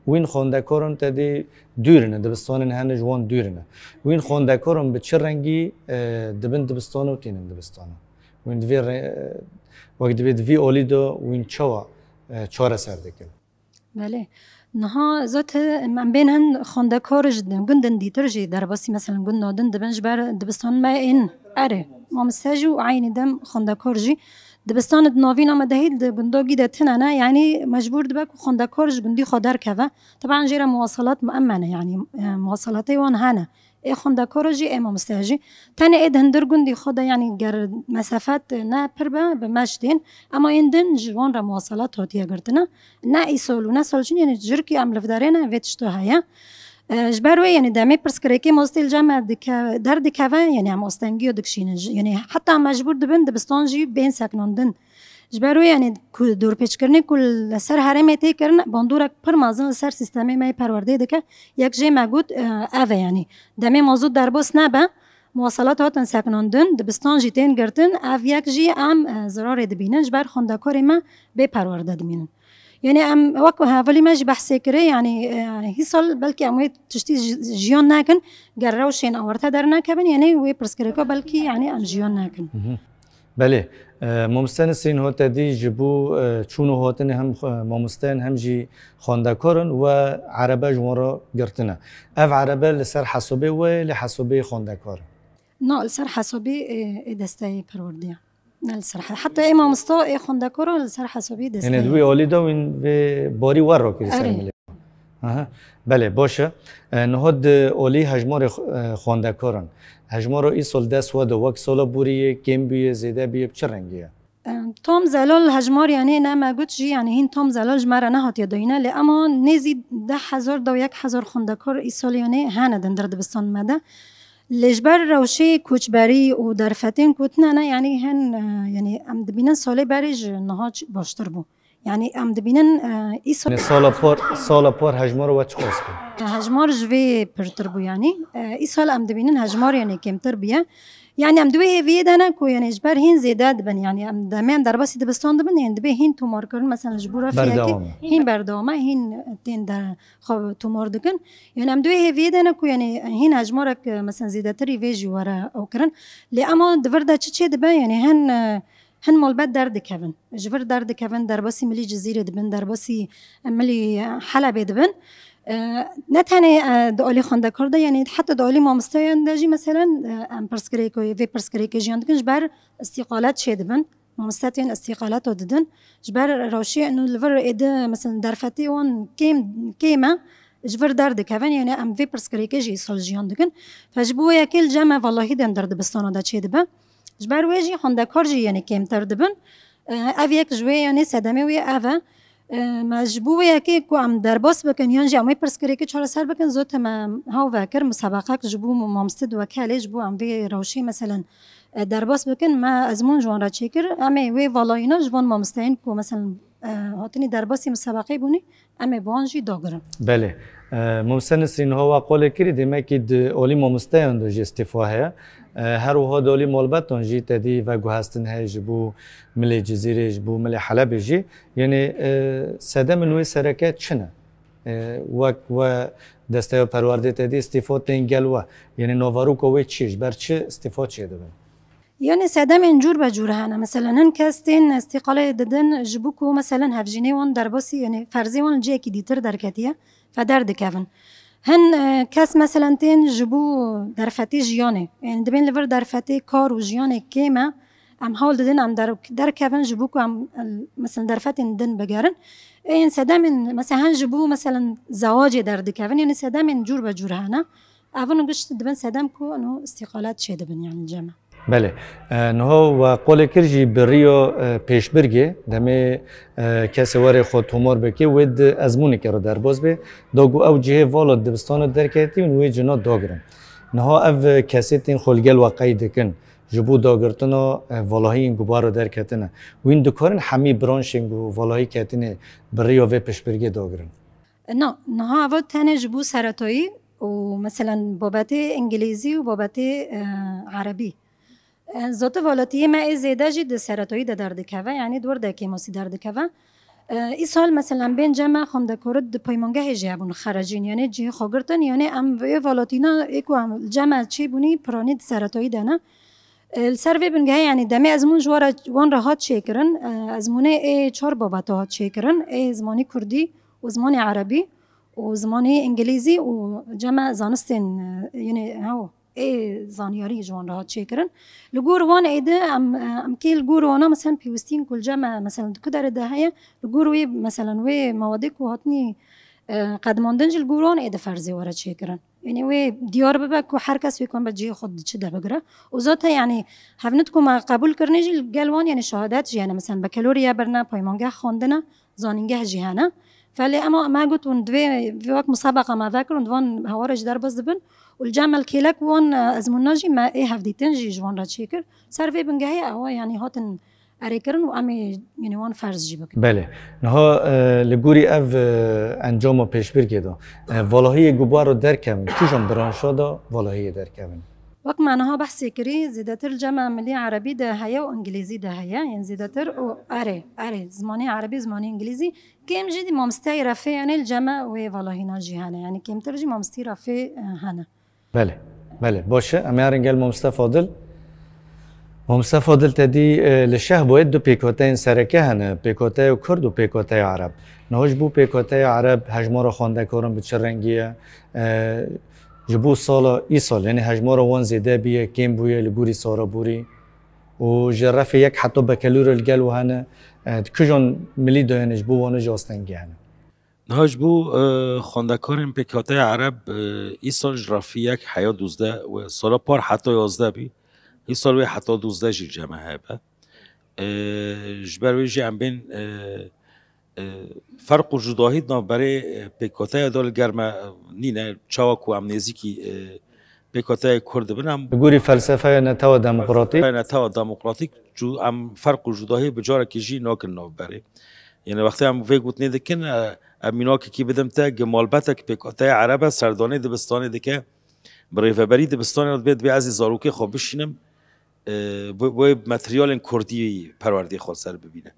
Wîn xwendekaran te dî dûr in, dibistanên hene ji wan dûr in. Wîn xwendekaran bi çi rengî, e, dibin dibistana û tînin dibistana? Wîn di vê re-, wek dibê di vî alî de wîn çawa, e, çareser dikin? Belê. Niha zaten em bên hin xwendekar ji gundin dîtir jî derbasî, meselen, gunda din dibin, ji ber dibistan me ên erê. Mamoste jî û eynî dem xwendekar jî. Dibistan di navîna me de hî di gundagî de tune ne, yanî mecbûr dibe ku xwendekar ji gundî xwe derkeve. Teban jê re muwasalat muemmen e, yanî, e, muwasalatê wan hene. Ê xwendekara jî, ê mamosteya jî. Tenê ê di hundir gundî xwe de, yanî ger mesafet ne pir be, bi me jî tên. Ema yên din ji wan re muwasalat hatiye girtine. Ne îsal û ne sal çûn, yanî ji rikî em li vê derê ne, vê tişta heye. E, ji ber wê, yanî demê pirsgirêkê mostê li cem me dike-, derdikeve, yanî em astengiya dikişînin. Ji-, yanî heta mecbûr dibin dibistan jî bên sekinandin. Ji ber wê, yanî ku dorpêçkirinê ku li ser herêmê tê kirin, bandorek pir mezin li ser sîstemê me yê perwerdeyê dike. Yek jê me got, e, ev e, yanî demê mazot derbas nebe, muwasalat hatin sekinandin, dibistan jî tên girtin, ev yek jî em, e, zirarê dibînin, ji ber xwendekarê me bê perwerde dimînin. Yanî em wek hevalî me jî behsê kirê, yanî, e, hîsal belkî em wê tiştî ji-, jiyan nekin, ger rewşên awarte dernekevin, yanî wê pirsgirêka belkî, yanî em jiyan nekin. Mhm. Belê, e, mamoste Nesrîn, ho te dî ji bo, e, çûn û hatinê hem xwe-, mamosteyan hem jî xwendekaran we erebe ji wan re girtine. Ev erebe li ser hesabê we, li hesabê xwendekar? Na, li ser hesabê, e, ê desteyê perwerdê ye. Ne li ser he-, heta ê mamosta, ê xwendekara li ser hesabê desteyê. Yanî di wî alî de wîn vê barî wer rakirî ser Erê. milê. Aha, belê, baş e. E, niha di alî hejmarê xw-, e, xwendekaran. Hejmara îsal dest we de wek sala borî ye, kêm bûye, zêde bûye, bi çi rengî ye? E, tam zelal hejmar, yanî ne me got jî, yanî hîn tam zelal ji me re nehatiye dayîne, lê ema nêzî deh hezar, da yek hezar xwendekar îsal, yanî hene di hundir dibistan me de. Lê ji ber rewşê koçberî û derfetên ku tune ne, yanî hin, e, yanî em dibînin salê berê ji niha ç-, baştir bû. Yanî em dibînin, e, îsal Sala par, sala par hejmara we çiqas bû? Hejmar ji vê pirtir bû, yanî. E, îsal em dibînin hejmar, yanî, kêmtir bûye. Yanî em di wê hêviyê de ne ku, yanî, ji ber hîn zêde dibin, yanî em demê em derbasî dibistan dibin, yanî dibê hîn tomarkirin, mesela ji bo refiyekê Berdewam e. hîn berdewam e, hîn tên de xwe tomar dikin. Yanî em di wê hêviyê de ne ku, yanî, hîn hejmarek, e, mesela zêdetirî vê jî were ew kirin. Lê ema di vir de çi çê dibe, yanî hin, e, Hin malbet derdikevin. Ji vir derdikevin, derbasî milî Cizîrê dibin, derbasî milî Helebê dibin. E, ne tenê, e, di alî xwendekar de, yanî heta di alî mamosteyan de jî, meselen, e, em pirsgirêk, vê pirsgirêkê jiyan dikin, ji ber îstîqalet çê dibin. Mamoste tên îstîqaleta didin. Ji ber rewşê û li vir êdi, meselen, derfetê wan kêm, kêm e, ji vir derdikevin, yanî em vê pirsgirêkê jî îsal jiyan dikin. Fe ji bo yekê li cem me valahî dem der dibistana de çê dibe. Ji ber wê jî xwendekar jî, yanî, kêmtir dibin. E, ev yek ji wê, yanî, sedemê wê ev e. E, me ji bo wê yekê ku em derbas bikin, yan jî em wê pirsgirêkê çareser bikin, zot me haw vekir, musebeqek ji bo mamoste di wekelê, ji bo em vê rewşê, meselen, e, derbas bikin, me ezmûn ji wan re çêkir. Em ê wê valayîna ji van mamosteyên ku, meselen, e, hatinî derbasî musebeqê bûnî, em ê bi wan jî dagirin. Belê. E, Mamoste Nesrîn, niha we qolê kirî, demekî di alî mamosteyan de jî îstîfa heye. E, her wiha di alî malbetan jî te dî veguhestin heye ji bo milê Cizîrê, ji bo milê Helebê jî. Yanî, e, sedemên wê sereke çi ne? E, wek we desteya perwerdê te dî îstîfa tên gel we. Yanî naveroka wê çi ye? Ji ber çi îstîfa çêdibin? Yanî sedemên cûr be cûr hene. Meselen, hin kes tên îstîqalê didin ji bo ku, meselen, hevjînê wan derbasî, yanî ferzê wan li cihekî dîtir derketiye, fe derdikevin. Hin, e, kes, meselen, tên ji bo derfetê jiyanê. Yanî dibên li vir derfetê kar û jiyanê kêm e. Em hewl didin em der-, derkevin ji bo ku em, e, meselen, derfetên din bigerin. Ên sedemên, meselen, hin ji bo, meselen, zewacê derdikevin. Yanî sedemên cûr be cûr hene. Evin giş dibin sedem ku eno îstîqalet çêdibin, yanî cem e. Belê. E, niha we qolê kir jî bi riya, e, pêşbirgê, demê, e, kesê were xwe tomar bike, wê di ezmûnekê re derbas be. Da ku ew cihê vala dibistana derketî û wê cina dagirin. Niha ev kesê tên xwe li gel we qeyd dikin. Ji bo dagirtina, e, valahiyên ku baro derketine. Wîn dikarin hemî branşên ku valahî ketine bi rêya vê piştbirgê dagirin? Na, niha eva tenê ji bo seretayî û meselen babetê îngilîzî û babetê, e, erebî. E, zotî valatiyê me ê zêde jî di seretayî de derdikeve, yanî di wir de kêmasî derdikeve. E, îsal meselen bên cem me xwendekor di peymangehê jî hebûn xerecîn, yanî cihê xwe girtin, yanî em vê valatîna ê ku em cem me çêbûnî piranî di seretayî de ne. E, li ser vê bingehê, yanî demê ezmûn ji wara, wan re hat çêkirin, e, ezmûnê ê çar babeta hat çêkirin, ê zimanî kurdî û zimanê erebî û zimanê îngilîzî û cem me zanistên, e, yanî, hew, ê zanyarî ji wan re hat çêkirin. Li gor wan êdî em, em kê li gor wana, meselen, pêwistiyên ku li cem me, meselen, di ku derê de heye, li gor wê, meselen, wê mawadê ku hatinî, e, qedmandin jî li gor wan êdî ferzê were çêkirin. Yanî wê diyar bibe ku her kes wê ku em be cihê xwe di çi de bigire. Û zaten, yanî, hevnit ku me qebûl kirinê jî li gel wan, yanî, şehadet jî hene, meselen, bekelorîye birine, paymangeh xwendine, zanîngeh jî hene. Felê ema me got hûn divê, divê wek musabeqa me vekirin, di van hewara jî derbas dibin. Û li cem me li kêlek wan, e, ezmûna jî me ê hevdîtin jî ji wan re çêkir. Ser vê bingehê ewa, yanî, hatin erê kirin û em ê, yanî, wan ferz jî bikin. Belê. Niha, e, li gorî ev, e, encama pêşbirkê de, e, valahiyê ku baro derkevin, kîjan branşa de valahiyê derkevin? Wek me niha behsê kirî, zêdetir li cem me milî erebî de heye û îngilîzî de heye, yên zêdetir û erê, erê, zimanê erebî, zimanê îngilîzî, kêm jî dî mamosteyê refê, yanî li cem me wê valahîna jî hene, yanî kêmtir jî mamosteyê refê, e, hene. Belê, belê, baş e. Em ê herin gel mamoste Fadil. Mamoste Fadil, te dî, e, li Şehboyê du pêkhateyên sereke hene, pêkhateya Kurd û pêkhateya Ereb. Niha ji bo pêkhateya Ereb hejmara xwendekaran bi çi rengî ye? E, ji bo sala îsal, yanî hejmara wan zêde bûye, kêm bûye li gorî sala borî? Û ji refê yek heta bekelûrê li gel we hene, e, di kijan milî de hene, ji bo wan jî astengî hene? Niha ji bo, e, xwendekarên pêkhateya Ereb, e, îsal ji refî yek heya duzdeh û sala par heta yazdeh bî. Îsal wê heta duzdeh jî cem me hebe. E, ji ber wê jî em bên, e, e, ferq û cudahî di navberê, e, pêkhateya de li ger me, e, nîne. Çawa ku em nêzîkî, e, pêkhateyê Kurd dibin, em Li gorî felsefeya netewa demokratîk. Netewa demokratîk, cu-, em ferq û cudahî bi carekî jî nakin navberê. Yanî wextê em vê gotinê dikin, e, em mînakekî bidim te, gi malbetek pêkhateya Ereb e, serdanê dibistanê dike, bi rêveberî dibistanê re dibê, dibê ez ê zarokê xwe bişînim, e, wê, wê materyalên kurdî perwerdê xwe ser bibîne.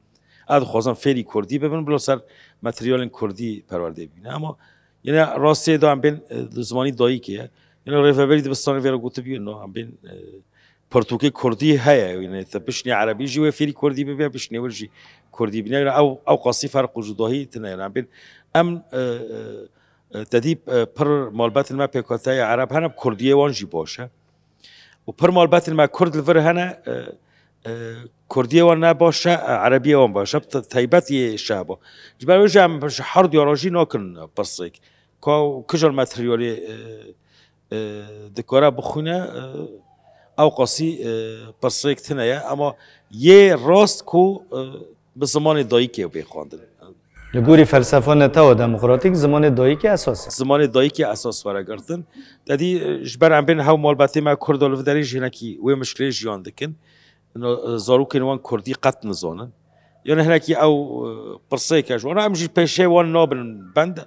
Ez dixwazim fêrî kurdî bibin, bila ser materyalên kurdî perwerdê bibîne. Ama yine rastiyê de em bên, e, di zimanî dayikê ye. Yine rêveberî dibistanê vê re gotibî, no, em bên, e, pirtûkê kurdî heye. Yine te bişnê erebî jî wê fêrî kurdî bibe, bişnê wir jî kurdî bîne. Yine ew, ew qasî ferq û cudahî tine. Yine em bên, em, e, e, e, te dî, e, pir malbetên me pêkhateyê Ereb hene, kurdiyê wan jî baş e. Û pir malbetên me Kurd li vir hene, e, e, Kurdiyê wan ne baş e, e, Erebiyê wan baş e. Te-, taybet yê Şehbo. Ji ber wê jî em ji her duya re jî nakin pirsêk. Ka kijan materyalê, e, e, dikare bixwîne, e, ew qasî, e, pirsêk tine ye. Ema yê rast ku, e, bi zimanê dayikê bê xwendin. Li gorî felsefa netewa demokratîk zimanê dayikê esas e. Zimanê dayikê esas were girtin. Te dî, e, ji ber em bên hew malbetê me Kurda li vê derê jî hinekî wê mişkilê jiyan dikin. No, e, zarokên wan Kurdî qet nizanin. Yanî hinekî ew, e, pirsêk e ji wan. Em jî pêşê wan nabin bend.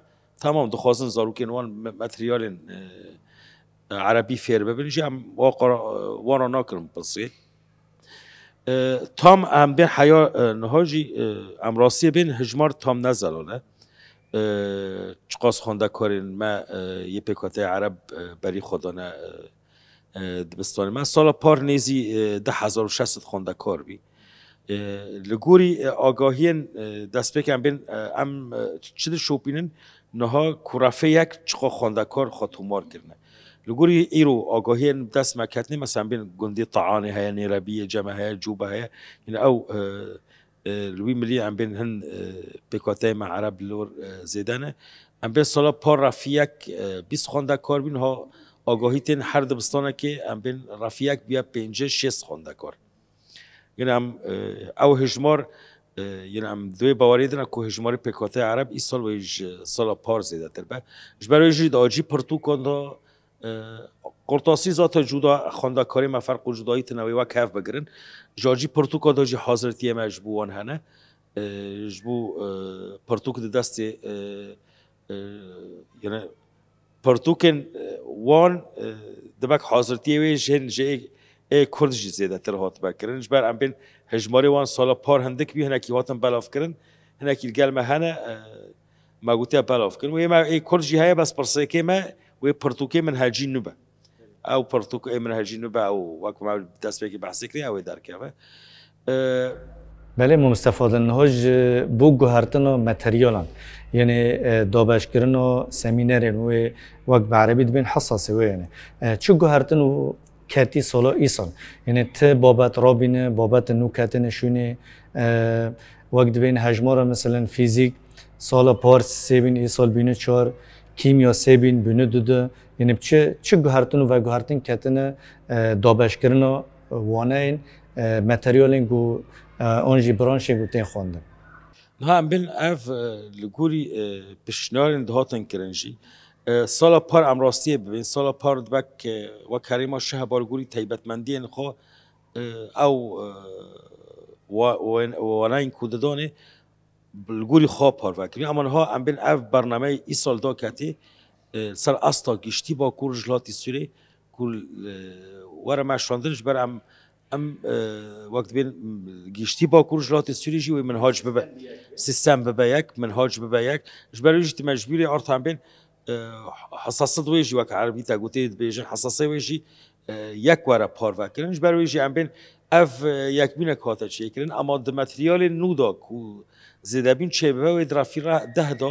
Tamam, dixwazin zarokên wan me-, materyalên, e, e, Erebî fêr bibin jî, em wa qara-, e, wan re nakirin pirsê. E, tam em bên heya, e, niha jî, e, em rastiyê bên hijmar tam ne zelal e. E, çiqas xwendekarên me, e, yê pêkhateyê Ereb, e, berî xwe dane, e, e, dibistanê me. Sala par nêzî, e, du hezar û şeş sed xwendekar bî. E, li gorî, e, agahiyên, e, destpêk em bên, e, em, e, çi dişopînin, niha ku refê yek çiqa xwendekar xwe tomar kirine. Li gorî îro agahiyên dest me ketine, mesela em bên gundê Teanê heye, Nêrebî yê cem me heye, Cûbe heye. Yine ew, e, e, li wî milî em bên hin, e, pêkhateyê me Ereb li wir, e, zêde ne. Em bên sala par refî yek, e, bîst xwendekar bî, niha agahî tên her dibistanekê em bên refî yek bûye pêncî şêst xwendekar. Yine em, e, ew hijmar, e, yine em di wê bawerê de ne ku hijmarê pêkhateyê Ereb îsal wê ji sala par zêdetir be. Ji ber wê jî di acî pirtûkan de, e, Qurtasî zaten cuda xwendekarê me ferq û cudayî tine wê wek hev bigirin. Ji alî pirtûka de jî hazirtiyê me ji bo wan hene. E, ji bo, e, pirtûk di destê, e, e, yani pirtûkên, e, wan, e, demek hazirtiyê wê ji hin ji ê, ê Kurd jî zêdetir hatibe kirin. Ji ber em bên hejmarê wan sala par hindik bî, hinekî hatin belavkirin, hinekî li gel me hene, e, me gotiye belavkirin. Wê me ê Kurd jî heye, bes pirsêkê me wê pirtûkê min hecî nû be. Ew pirtûk ê min hejî nû be, ew wek me destpêkê behsê kirî, ew ê derkeve. E, Belê, Mustafa, din niha ji bo guhertina materyalan, yanî, e, dabeşkirina semînerên wê wek bi erebî dibên hesasê wê, yanî, e, çi guhertin û ketî sala îsal? Yanî ti babet rabîne, babetên nû ketine şûnê, e, wek dibên hejmara, meselen, fîzîk, sala par sê bîn, îsal bîne çar, kîmya sê bîn, bîne du du. Yanî çi, çi guhertin û veguhertin ketine, e, dabeşkirina waneyên, e, materyalên ku, e, an jî branşên ku tên xwendin? Niha em bên ev, e, li gorî, e, pişniyarên dihatin kirin jî. E, sala par em rastiyê bibên, sala par dibek, e, wek herêma Şeheba li gorî taybetmendiyên xwe, e, ew, e, wa-, wen-, waneyên ku didanê, li gorî xwe parve kirî. Ema niha em bên ev bernameyê îsal daketê, e, ser asta giştî Bakur Rojhilatî Sûrê ku, e, were meşandin, ji ber em, em, e, wek dibên, m, giştî Bakur Rojhilatê Sûrê jî wê minhac bibe. Sîstem bibe yek, minhac bibe yek. Ji ber wê jî tu mecbûrî arta em bên, e, hesasiyet wê jî wek erebî te gotê dibêjin, hesasê wê jî, e, yek were parve kirin. Ji ber wê jî em bên ev, e, yekbînek hate çêkirin, ema di materyalên nû de ku zêdebîn çêbibe, wê di refî re deh de,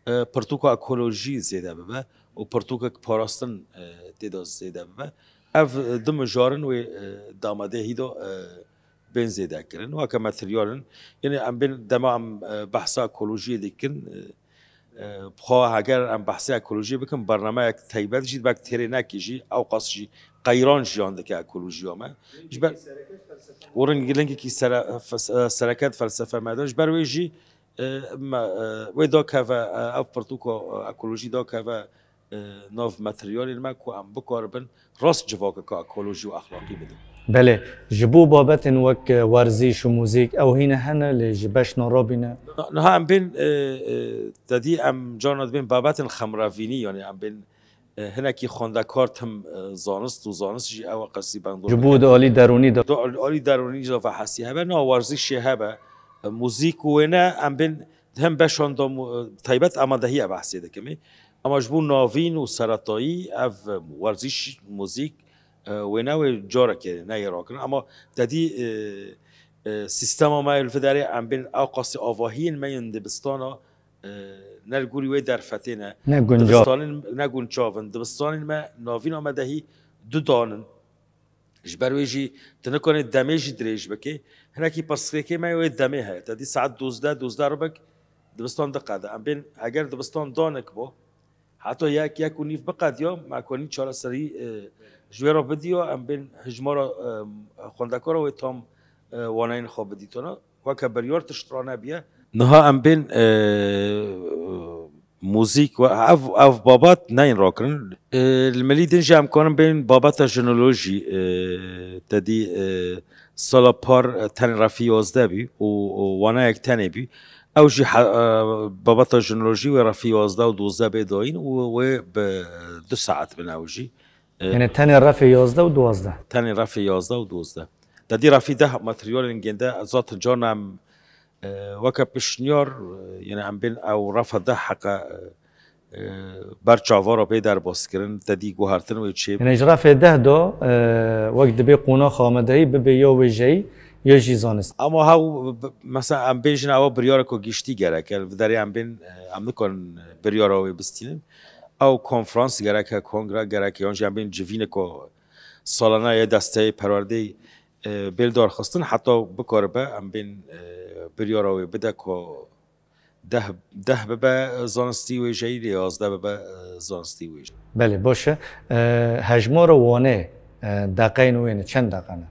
e, pirtûka ekolojî zêde bibe û pirtûkek parastin, e, tê de zêde bibe. Ev, e, du mijarin wê, e, di amadehî de, e, bên zêde kirin. Weke materyalin, yanî em bên dema em, e, behsa ekolojiyê dikin, e, e, xwe heger em behsê ekolojiyê bikin, bernameyek taybet jî, belk têrê nekî jî, ewqas jî qeyran jiyan dike ekolojiya me. Ji ber û ring-, lingekî sere-, fes-, e, sereket felsefe me de. Ji ber wê jî, e, me, e, wê dakeve, e, ev pirtûka, e, ekolojî dakeve, e, nav materyalên me ku em bikaribin rast civakeke ekolojî û exlaqî bidin. Belê, ji bo babetên wek, e, werzîş û muzîk, ew hîne hene, lê ji beşna rabîne? Niha em bên, e, e, te dî em carna dibên babetên xemrevînî, yanî em bên, e, hinekî xwendekar tim, e, zanist û zanist jî ew qesî bendo. Ji bo di alî derûnî de. Di al-, alî derûnî jî ve hesî hebe, na werzîşê hebe, e, muzîk û wêne em bên di hin beşan de mu-, taybet amadehî ev behsê dikim ê. Ema ji bo navîn û seretayî ev, e, werzîş, muzîk, e, wêne wê carekê neyê rakirin. Ema te dî, e, e, sîstema me li vê derê em bên ew qasî avahiyên me yên dibistana, e, ne li gorî wê derfetê ne. Ne guncav. Dibistanên, ne guncav in. Dibistanên me navîn amadehî du dan in. Ji ber wê jî tu nikanî demê jî dirêj bikî. Hinekî pirsgirêkê me wê demê heye. Te dî saet dozdeh, dozdeh ribik dibistan diqede. Em bên heger dibistan danik bo, heta yek, yek û nîv biqediya, me konî çareserî, e, ji wê re bidiya, em bên hijmara, e, xwendekara wê tam, e, waneyên xwe bidîtana. Weke biryar tişt ra nebiye. Niha em bên, e, muzîk we ev, ev babat neyên rakirin. E, li milî din jî em karin bên babeta jinolojî, e, te dî, e, sala par, e, tenê refî yazdeh bî û, û waneyek tenê bî. Ew jî he-, e, babeta jinolojî wê refî yazdeh û dozdeh bê dayîn û wê bi du saet bin ew jî. E, Yanî tenê refê yazdeh û dozdeh. Tenê refê yazdeh û dozdeh. Te dî refî deh materyalên gênde zaten carna em, e, weke pişniyar, e, yanî em bên ew refa deh heqe, e, e, ber çavara bê derbas kirin, te dî guhertin wê çê. Yanî ji refê deh de, e, wek dibê qonaxa amadehî bibe ya wêjeyî ya jî zanist. Ama hew, b-, mesela em bêjin ewa biryareka giştî gerek e. Li vê derê em bên, e, em nikarin biryara wê bistînin. Ew konferans gerek e, kongre gerek e, yan jî em bên civîneka salane yê desteyê perwerdeyê, e, bê lidarxistin, heta bikaribe em bên, e, biryara wê bide ku deh, deh bibe zanistî wêjeyî, lê yazdeh bibe, e, zanistî wêjeyî. Belê, baş e. E, hejmara wanê, e, deqeyên wê ne, çend deqe ne?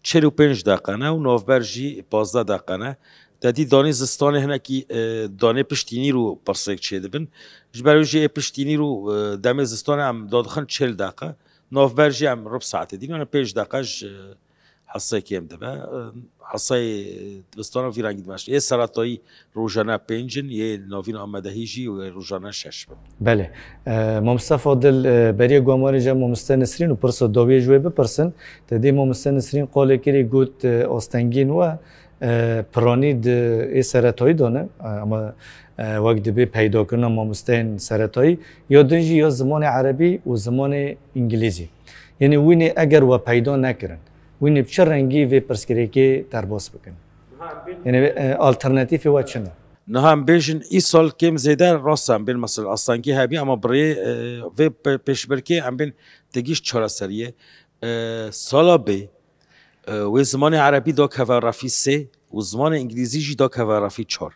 Çil û pênc deqe ne û navber jî pazdeh deqe ne. Te dî danê zistanê hinekî, e, danê piştî nîro pirsêk çêdibin. Ji ber wê jî ê piştî nîro, e, demê zistanê em dadixin çil deqe. Navber jî em rib saetê dîn, yani pênc deqe ji hesê kêm dibe. Hesê dibistana vî rengî dimeşe. Yê seretayî rojane pênc in, yê navîn amedehî jî wê rojane şeş bin. Belê. E, Mamoste Fadil, e, beriya guhemarê ji Mamoste Nisrîn û pirsa dawiyê ji wê bipirsin. Te dê Mamoste Nisrîn qalê kirî got, e, astengiyên we, e, piranî di ê seretayî de ne, e, ama, e, wek dibê peydakirina mamosteyên seretayî, ya din jî ya zimanê erebî û zimanê îngilîzî. Yanî wînê eger we peyda nekirin, wînê bi çi rengî vê pirsgirêkê derbas bikin? Yanî, e, alternatîfê we çi ne? Niha em bêjin, îsal kêm zêde rast em bên, mesela astengî hebî, ama bi rê, e, vê pe-, pêşbirkê em bên digîş çareseriyê. E, sala bê, e, wê zimanê erebî dakeve refî sê û zimanê îngilîzî jî dakeve refî çar.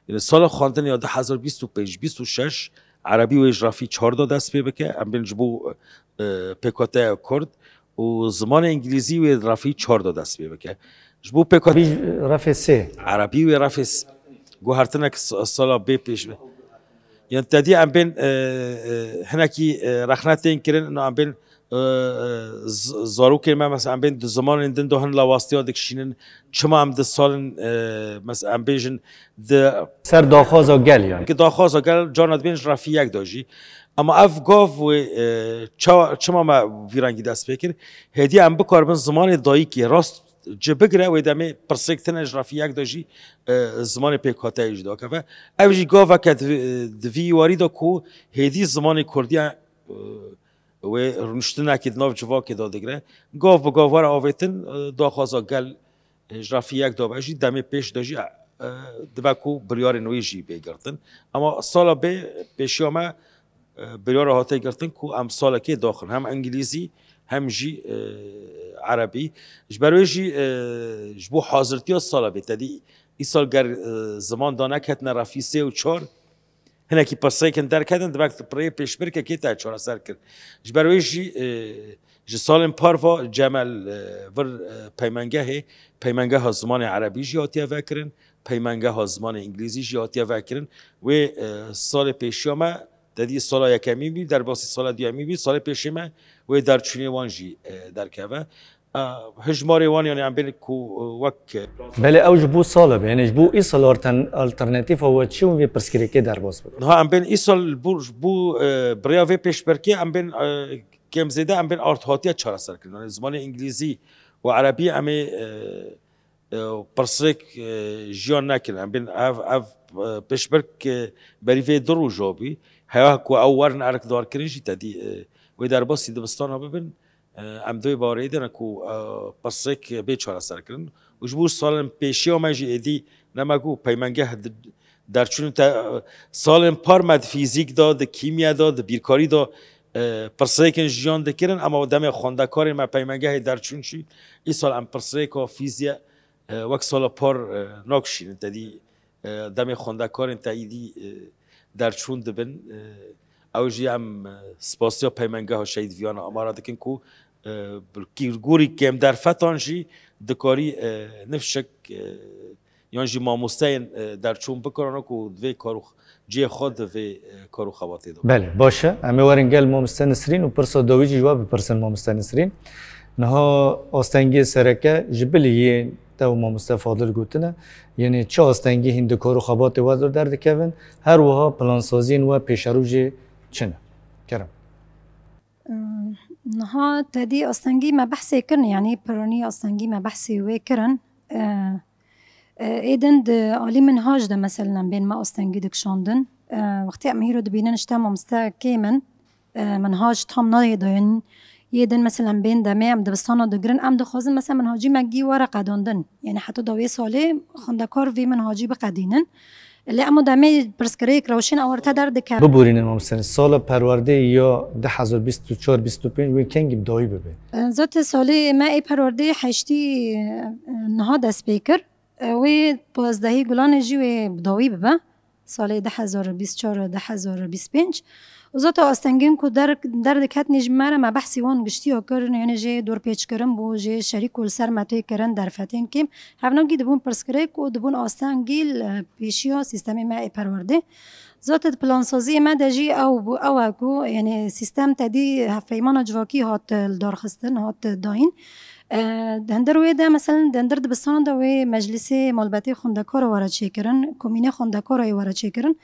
Yanî sala xwendinê ya du hezar bîst û pênc bîst û şeş erebî wê ji refî çar de dest pê bike. Em bên ji bo, e, pêkateya kurd û zimanê îngilîzî wê refî çar de dest pê bike. Ji bo pêkat- Bî refê sê. Erebî wê refê s-, guhertinek s-, sala bê pêş be. Yan te dî em bên, e, e, hinekî, e, rexne tên kirin, ina em bên, e, e, z-, zarokên me, mesela em bên di zimanên din de hin lawastiya dikişînin, çima em di salin, e, mesela em bêjin di Ser daxwaza gel yani. Ki daxwaza gel carna dibên ji refî yek de jî. Ama ev gav wê, e, ça-, çima me vî rengî dest pê kir? Hêdî em bikaribin zimanê dayikê rast ci bigire, wê demê pirsêk tine ji refî yek de jî, e, zimanê pêkhateyê jî dakeve. Ev jî gaveke di, di vî warî de ku hêdî zimanê kurdî, e, wê rûniştinekê di nav civakê de digire. Gav bi gav were avêtin, e, daxwaza gel, e, ji refî yek de be jî, demê pêş de jî, e, dibe ku biryarên wê jî bê girtin. Ama sala bê pêşiya me, e, biryara hate girtin ku em salekê daxin. Hem îngilîzî, hem jî, e, erebî. Ji ber wê jî, e, ji bo hazirtiya sala bê, te dî îsal ger, e, ziman daneketine refî sê û çar, hinekî pirsêkin derketin, dibe pirê pêşbirkekê te çareser kir. Ji ber wê jî, e, ji salên par ve Cemel, e, vir, e, peymengehê, peymengeha zimanê erebî jî hatiye vekirin, peymengeha zimanê îngilîzî jî hatiye vekirin. Wê, e, salê pêşiya me, te dî sala yekemî bî, derbasî sala duyemî bî, salê pêşê me wê derçûnê wan jî, e, derkeve. E, hijmarê wan, yani em bên ku, e, wek, e, Belê, ew ji bo sala be, yani ji bo îsal altern-, alternatîfa we çi û vê pirsgirêkê derbas bikin? Niha em bên îsal bo, bo, e, bi rêya vê pêşbirkê em bên, e, kêm zêde em bên art hatiye çareser kirin. Yani zimanê îngilîzî û erebî em ê, e, e, pirsêk, e, jiyan nekirin. Em bên ev, ev, e, pêşbirk, e, berî vê du roja bî. Heya ku ew werin erkdarkirin jî te dî, e, wê derbasî dibistana bibin. E, em di wê baweriyê de ne ku, e, pirsêk bê çareserkirin. Û ji bo salên pêşiya me jî êdî ne me ku peymengeh di-, derçûn te, e, salên par me di fîzîk de, di kîmya de, di bîrkarî de, e, pirsêkên jiyan dikirin, ema demê xwendekarên me peymengehê derçûn jî, îsal em pirsêka fîzya, e, wek sala par, e, nakişînin. Te dî, e, demê xwendekarên te îdî, e, derçûn dibin. E, ew jî em, e, spasiya Peymengeha Şehîd Viyana Amara dikin ku, e, bi kîrgûrî kêm derfetan jî dikarî, e, nifşek, e, yan jî mamosteyên, e, derçûn bikirin ku divê kar û cihê xwe di vê, e, kar û xebatê de. Belê, baş e. Em ê werin gel mamoste Nisrîn û pirsa dawî jî ji we bipirsin, mamoste Nisrîn. Niha astengiyê sereke ji bilî yên te û mamoste Fadil gotine, yanî çi astengî hîn di kar û xebatê we de derdikevin, her wiha plansaziyên we pêşerojê çi ne? Kerem. Niha te dî astengî me behsê kirin, yanî piranî astengî me behsê wê kirin. E, e, ê din di alî minhaj de, meselen, em bên me astengî dikişandin. E, wextê em hîro dibînin, işte mamoste kêm in. E, minhaj tam nayê dayîn. Yê din, meselen, bên demê em dibistana digirin, em dixwazin, mesela, minhacî me gî were qedandin. Yanî heta da wê salê xwendekar vê minhacî biqedînin. Lê ema demê pirsgirêk rewşên ewarte derdikeve. Biborînin mamoste, sala perwerdeyê ya du hezar bîst û çar bîst û pênc wê kengî bi dawî bibe? E, zaten salê me ê perwerdeyê heştî, e, niha dest pê kir. E, wê pazdehî Gulanê jî wê bi dawî bibe. Salê du hezar û bîst çar, du hezar û bîst pênc. Û zaten astengên ku der-, derdiketin ji me re, me behsî wan giştiya kir, yanî jê dorpêçkirin bû, jê şerî ku li ser me tê kirin, derfetên kêm. Hevnagî dibûn pirsgirêk û dibûn astengî li pêşiya sîstemê me ê perwerdê. Zaten di plansaziyê me de jî ew bû, ew e ku, yani, sîstem tedî hevpeymana civakî hat, e, li dar xistin, hat, e, dayîn. E, di hundir wê de, meselen, di hundir dibistana de wê meclisê malbetê xwendekara were çêkirin, komînê xwendekara yê were çêkirin.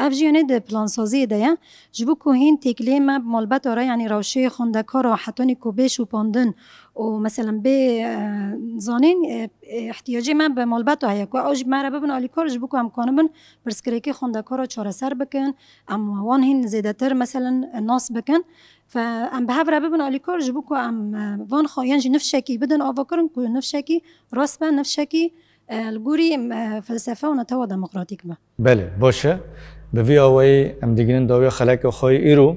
Ev jî, yani, di plansaziyê de ye. Ji bo ku hîn têkiliyê me bi malbeta re, yani, rewşê xwendekara hetanî ku bê şopandin û, meselen, bê, e, zanîn, e, e, ihtiyacê me bi malbeta heye ku ew ji me re bibin alîkar, ji bo ku em kanibin pirsgirêkê xwendekara çareser bikin, em wan hîn zêdetir, meselen, nas bikin. Fe em bi hev re bibin alîkar, ji bo ku em, e, van xwe yan jî nifşekî bidin avakirin ku nifşekî rast be, nifşekî, e, li gorî, e, felsefe û netewa demokratîk be. Belê, baş e. Bi vî awayî em digihînin dawiya xeleka xwe yê îro.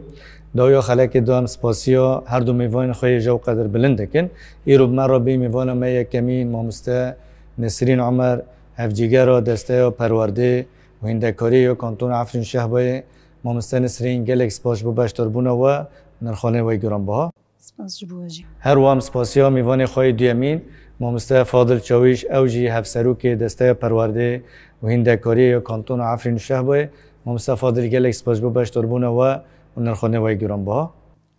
Dawiya xelekê de em spasiya her du mêvanên xwe yê hêja û qedirbilind dikin. Îro bi me re bê mêvana me yekemîn, mamoste Nesrîn Omer, hevcîgera Desteya Perwerdê û Hîndekariyê ya Kantona Efrîn û Şehbayê. Mamoste Nesrîn, gelek spas ji bo beşdarbûna we û nirxanê we yê giranbiha. Spas ji bo we jî. Her wiha em spasiya mêvanê xwe yê duyemîn, mamoste Fadil Çawîş, ew jî hevserokê Desteya Perwerdê û Hîndekariyê ya Kantona Efrîn û Şehbayê. Mamoste Fadil, gelek spas ji bo beşdarbûna we û nirxanê we yê giranbiha.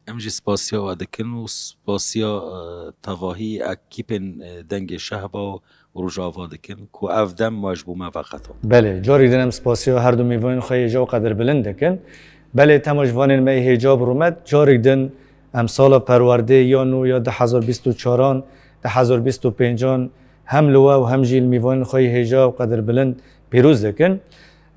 Em jî spasiya we dikin û spasiya, e, tevahî ekîpên, e, Dengê Şehba û Rojava dikin ku ev dem we ji bo me veqetan. Belê, carek din em spasiya her du mêvanên xwe yê hêja û qedirbilind dikin. Belê, temaşvanên me yê hêja bi rûmet, carek din em sala perwerdê ya nû ya du hezar bîst û çaran, du hezar bîst û pêncan hem li we û hem jî li mêvanên xwe yê hêja û qedirbilind pîroz dikin.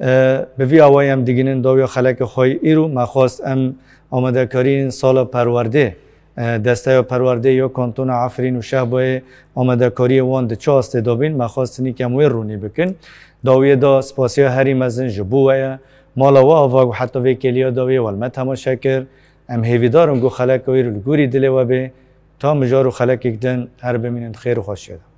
E, bi vî awayî em digihînin dawiya xeleka xwe yê îro. Me xwest em amadekariyên sala perwerdê, e, Desteya Perwerdê ya Kantona Efrîn û Şehbayê amadekariyê wan di çi astê de bîn, me xwest hinek em wê rûnî bikin. Dawiyê de spasiya herî mezin ji bo we ye. Mala we ava ku heta vê kêliya dawiyê we li me temaşe kir. Em hêvîdar in ku xeleka wê li gorî dilê we bê. Ta mijar û xelekek din her bimînin di xêr û xweşiyê de.